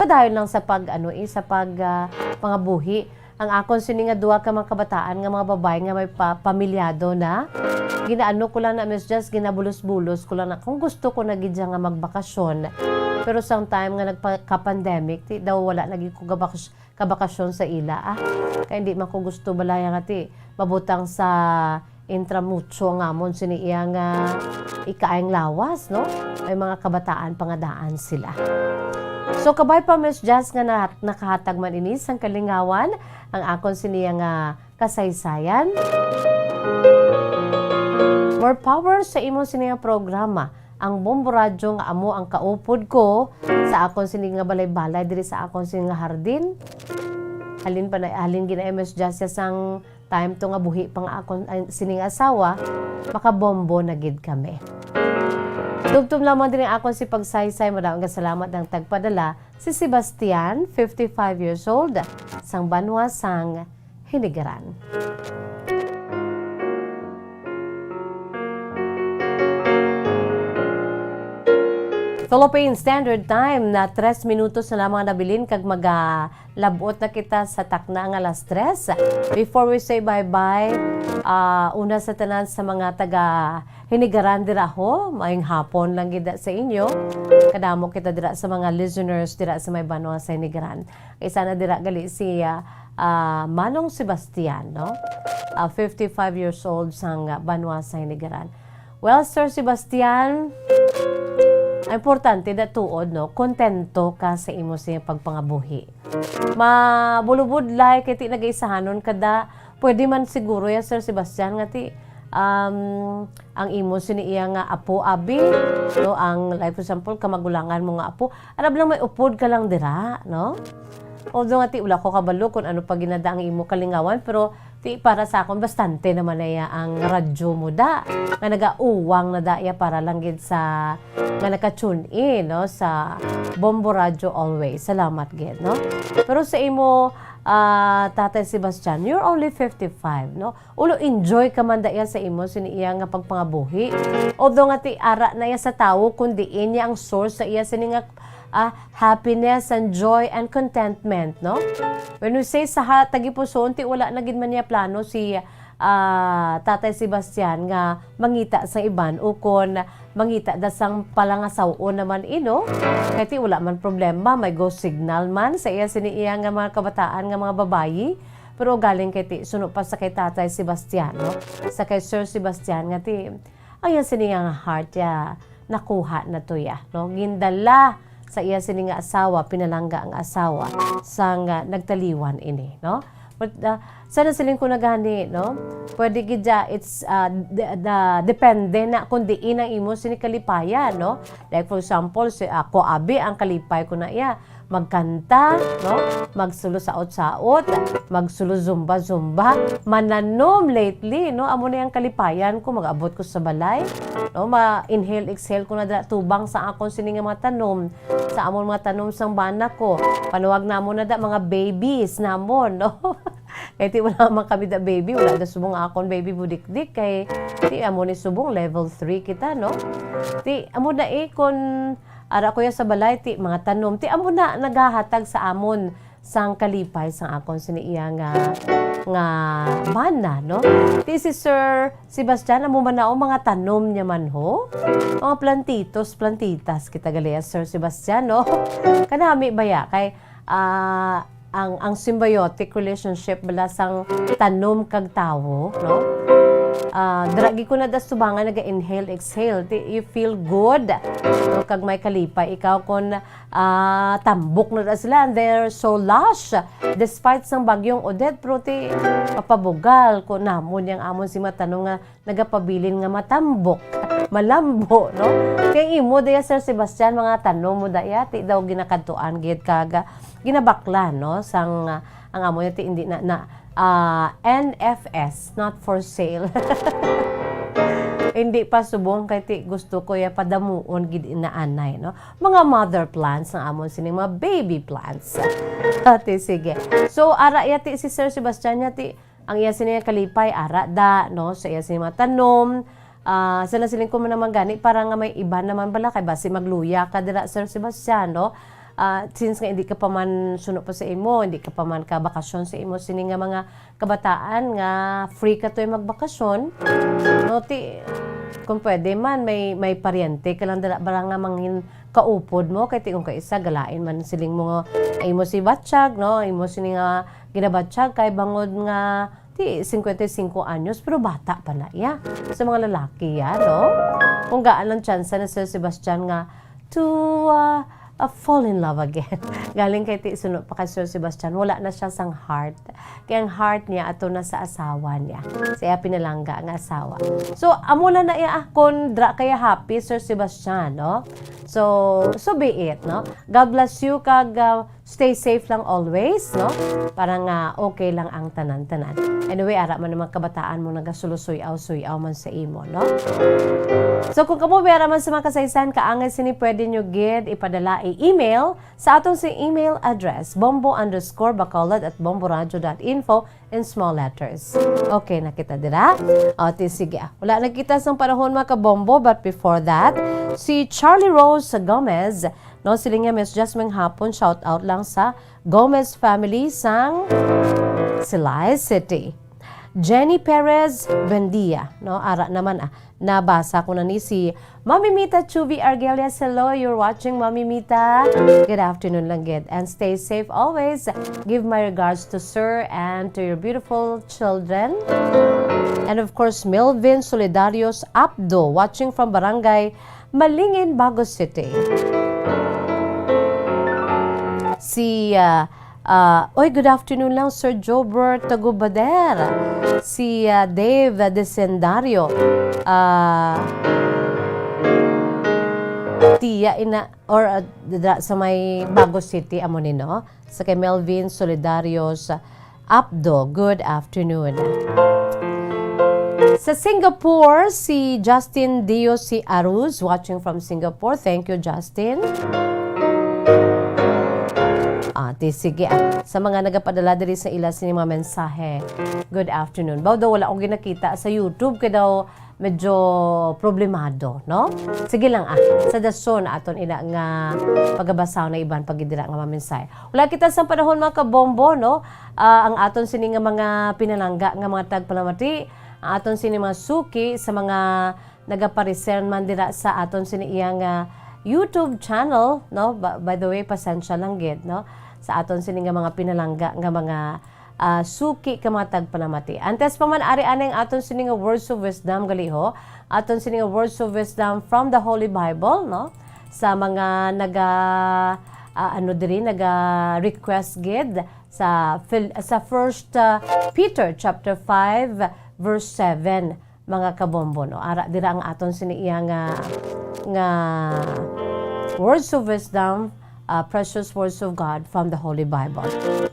padayon lang sa pag, ano, eh, sa pag, ah, pangabuhi. Ang akon sini nga duha ka mga kabataan nga mga babae nga may pa-, pamilyado na, ginaano ko lang na, Miss Jazz, ginabulos-bulos ko lang na kung gusto ko na gid siya nga magbakasyon. Pero sang time nga nagpa-, ka-pandemic, ti daw wala na gid ko gabakas-, kabakasyon sa ila, ah. Kay hindi man ko gusto balaya nga ti mabutang sa intramucho ang amon sini iya nga ikaayong lawas, no? May mga kabataan pa nga daan sila. So, kabay pa, Miss Jazz, nga na-, nakahatag man ini sang kalingawan ang akon sini iya nga kasaysayan. More power sa imo sini nga programa, ang Bombo Radyo nga amo ang kaupod ko sa akon sini nga balay-balay diri sa akon sini nga hardin. Halin pa na, halin gid na, Miss Jazz, ya sang time to nga buhi pa nga akon, ay, sining asawa, makabombo na gid kami. Tubtob lamang diri ang akon si pagsaysay, madaog nga salamat ang tagpadala, si Sebastian, fifty-five years old, sang banwa sang Hinigaran. Philippine Standard Time na tres minutos na lamang nabilin kag maga- Lab-ot na kita sa takna nga alas tres. Before we say bye-bye, ah, una sa tanan sa mga taga Hinigaran dira ho, maayong hapon lang gid sa inyo. Kadamo kita dira sa mga listeners dira sa may banwa sa Hinigaran. Isa na dira gali si, ah, ah, Manong Sebastian, no? Ah, fifty-five years old sang banwa sa Hinigaran. Well, Sir Sebastian, ang importante da tuod, no? Kontento ka sa imo sa pagpangabuhi. Mabulubudlay kay ti nagaisahanon ka da. Pwede man siguro ya, Sir Sebastian, nga ti, um, ang imo sini iya nga apo, abi, no? Ang, like, for example, kamagulangan mo nga apo, arab lang may upod ka lang dira, no? Although nga ti, wala ko kabalo kung ano pa ginada ang imo kalingawan, pero ti, para sa akon, bastante naman na iya ang radyo mo da, nga nagauwang na da iya para lang gid sa, nga naka-tune in, no, sa Bombo Radyo always. Salamat gid, no? Pero sa imo, ah, Tatay Sebastian, you're only fifty-five, no? Ulo, enjoy ka man da iya sa imo, sini iya nga pagpangabuhi. Although nga ti, ara na iya sa tawo, kun diin niya ang source sa iya sini nga, ah, happiness and joy and contentment, no? When we say sa ha-, tagipusoon, ti wala na gid man niya plano si, ah, Tatay Sebastian nga mangita sa iban ukon mangita da sang palangasaw-on naman ino. Kay ti wala man problema, may go signal man sa iya sini iya nga mga kabataan nga mga babayi. Pero galing kay ti suno pa sa kay Tatay Sebastian, no? Sa kay Sir Sebastian nga ti ang iya sini nga heart ya nakuha na to ya, no? Gindala sa iya sini nga asawa, pinalangga ang asawa sang, ah, nagtaliwan ini, no? But, ah, sana siling ko na gani, no? Pwede gid ya, it's, ah, de-, de-, depende na kung diin ang imo sini kalipayan, no? Like, for example, si ako, abi, ang kalipay ko na iya, magkanta, no? Magsulo saot-saot, magsulo zumba-zumba, mananom lately, no? Amo na yang kalipayan ko, mag-abot ko sa balay, no? Ma-inhale, exhale ko na dira tubang sa akon sini nga mga tanom, sa amon mga tanom sang bana ko. Panuwag namon na da, mga babies namon, no? Kay ti wala man kami da baby, wala da subong akon baby budikdik, kay ti amo ni subong level three kita, no? Ti amo na eh, kun ara ko ya sa balay, ti mga tanom, ti amo na nagahatag sa amon sang kalipay sang akon sini iya nga, nga bana, no? Ti si Sir Sebastian, amo man na, o, mga tanom niya man, ho? Mga plantitos, plantitas kita gali, Sir Sebastian, no? Kanami baya kay, ah, ang, ang symbiotic relationship bala sang tanom kag tawo, no? Ah, dira gid ko na da sa tubangan naga-inhale, exhale. Ti-, you feel good. No, kag may kalipay ikaw kon, ah, tambok na da sila, and they're so lush. Despite sang bagyong Odette, pero ti, mapabugal ko namon yang amon si matanom nga nagapabilin nga matambok, malambo, no? Kay imo daya, Sir Sebastian, mga tanom mo daya, ti daw ginakadtuan gid kag, ah, ginabaklan, no? Sang, ah, ang amo niya, ti hindi na, na, ah, N F S, not for sale. Hindi pa subong kay ti gusto ko ya padamuon gid inaanay, no? Mga mother plants ang amon sining mga baby plants. Ati, sige. So, ara ya ti si Sir Sebastian ya ti ang iya sini nga kalipay, ara da, no, sa iya sini mga tanom. Ah, sa nasiling ko man naman gani, para nga may iban naman bala, kay basi magluya ka dira, Sir Sebastian, no? Ah, since nga hindi ka pa man suno pa sa imo, hindi ka pa man ka bakasyon sa imo sini nga mga kabataan nga free ka toy magbakasyon, no? Ti, kung pwede man, may, may paryente ka lang dira, bala nga mangin kaupod mo, kay ti kung kaisa, galain man siling mo nga, imo si Batsyag, no? Imo sini nga ginabatsyag kay bangod nga ti cincuenta y cinco anyos, pero bata pa na iya. Sa mga lalaki ya, no? Kung gaan lang tsansa na Sir Sebastian nga to, ah, ah, fall in love again. Galing kay ti suno pa kay Sir Sebastian, wala na siya sang heart. Kay ang heart niya ato na sa asawa niya. Sa iya pinalangga nga asawa. So, amo na na iya, ah, kung dra kaya happy, Sir Sebastian, no? So, so be it, no? God bless you, kag, ah, stay safe lang always, no? Para nga okay lang ang tanan-tanan. Anyway, ara man naman kabataan mo nagasulusuyaw-suyaw man sa imo, no? So, kung kamo may ara man sa mga kasaysayan, kaangay sini pwede nyo gid ipadala i-email sa atong si email address, bombo underscore bacolod at bomboradio dot info in small letters. Okay, nakita dira? O, ti, sige. Ah, wala na kita sang panahon, mga kabombo, but before that, si Charlie Rose Gomez, no, siling niya, "Miss Jess, maayong hapon, shout out lang sa Gomez family sang Silay City." Jenny Perez Bendia, no, ara naman, ah, nabasa ko na ni si Mami Mita Chubi Argelias. Hello, you're watching, Mami Mita. Good afternoon lang gid. And stay safe always. Give my regards to Sir and to your beautiful children. And of course, Melvin Solidarios Apdo, watching from Barangay Malingin, Bago City. Si, ah, ah, oy, good afternoon lang, Sir Jobert Tagubader. Si, ah, Dave Desendario. Ah, tiya ina, or, ah, dira sa may Bago City, amo ni, no? Sa kay Melvin Solidarios Apdo, good afternoon. Sa Singapore, si Justin Dio si Aruz, watching from Singapore. Thank you, Justin. Ah, ti, sige, ah. Sa mga nagapadala diri sa ila sini mga mensahe, good afternoon. Baw daw wala ko ginakita sa YouTube, kay daw medyo problemado, no? Sige lang, ah. Sa dason aton ina nga pagabasahon na iban pag dira nga mga mensahe. Wala kita sa panahon, mga kabombo, no? Ah, ang aton sini nga mga pinalangga nga mga tagpalamati, ang aton sini mga suki sa mga nagapareser man dira sa aton sini iya nga YouTube channel, no? Ba-, by the way, pasensya lang gid, no? Sa aton sini nga mga pinalangga nga mga, ah, suki ka mga tagpalamati. Antes pa man ari aning aton sini nga words of wisdom, gali ho, aton sini nga words of wisdom from the Holy Bible, no? Sa mga naga, ah, ano diri, naga-request gid sa Phil-, sa First, ah, Peter chapter five, verse seven, mga kabombo, no? Ara dira ang aton sini iya nga, nga words of wisdom, ah, precious words of God from the Holy Bible.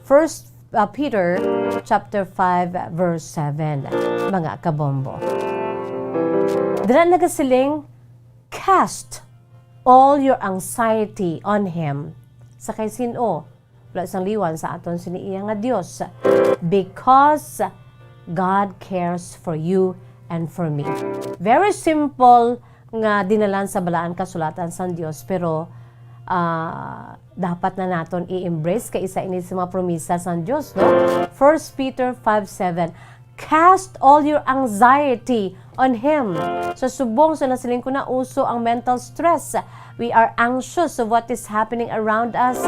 First, ah, Peter chapter five, verse seven, mga kabombo. Dira nagasiling, "Cast all your anxiety on Him." Sa kay sin-o? Wala sang liwan sa aton sini iya nga Dios. Because God cares for you and for me. Very simple nga dinalan sa Balaan Kasulatan sang Dios, pero, ah, dapat na naton i-embrace kay isa ini sa mga promisa sang Dios, no? First Peter five seven, "Cast all your anxiety on Him." Sa subong sa nasiling ko na, uso ang mental stress. We are anxious of what is happening around us.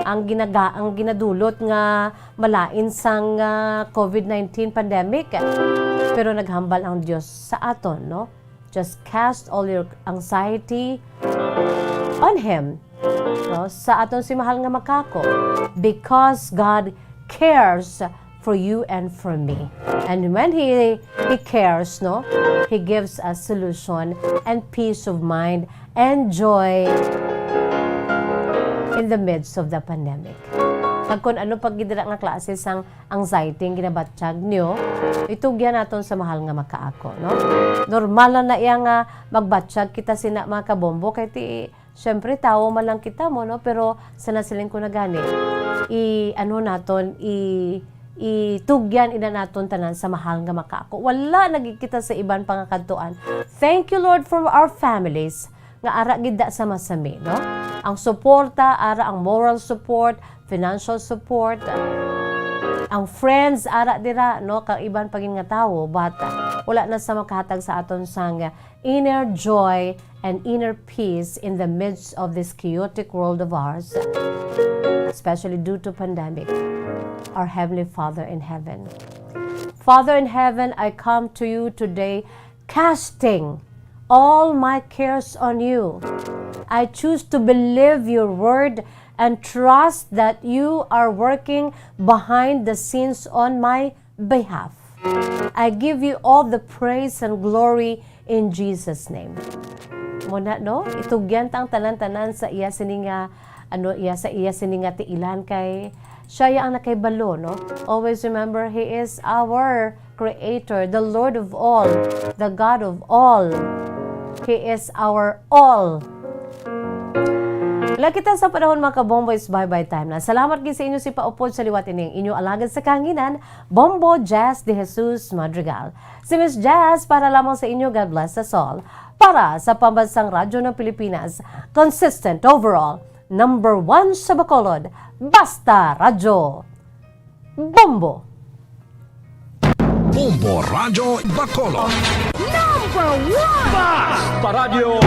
Ang ginaga-, ang ginadulot nga malain sang, ah, covid nineteen pandemic. Pero naghambal ang Dios sa aton, no? Just cast all your anxiety on Him. No? Sa aton si mahal nga makako. Because God cares for you and for me. And when He, He cares, no? He gives us solution and peace of mind and joy in the midst of the pandemic. Kag kung ano pa gid dira nga klase sang anxiety ang ginabatyag niyo, itugyan naton sa mahal nga makaako, no? Normal lang na iya nga magbatyag kita sina, mga kabombo, kay ti, syempre, tawo man lang kita mo, no? Pero sa nasiling ko na gani, i, ano naton, i, itugyan ina naton tanan sa mahal nga makaako. Wala na gid kita sa iban pa nga kadtuan. Thank you, Lord, for our families nga ara gid da sama sa mi, no? Ang suporta, ara ang moral support, financial support, ang friends, ara dira, no? Kang iban pa gid nga tawo, but, uh, wala na sa makahatag sa aton sang inner joy and inner peace in the midst of this chaotic world of ours, especially due to pandemic. Our Heavenly Father in heaven. Father in heaven, I come to you today casting all my cares on you. I choose to believe your word and trust that you are working behind the scenes on my behalf. I give you all the praise and glory in Jesus' name. Muna, no? Itugyan ta ang tanan-tanan sa iya sini nga, ano, iya sa iya sini nga tiilan, kay siya ya ang nakahibalo, no? Always remember, He is our Creator, the Lord of all, the God of all. He is our all. Wala kita sa panahon, mga kabombo, is bye-bye time na. Salamat gid sa inyo si paupod sa liwat ining inyo alagad sa kahanginan, Bombo Jazz de Jesus Madrigal. Si Miss Jazz para lamang sa inyo. God bless us all. Para sa Pambansang Radyo ng Pilipinas, consistent overall, number one sa Bacolod, Basta Radyo. Bombo! Bombo Radyo Bacolod. Number one! Basta Radyo!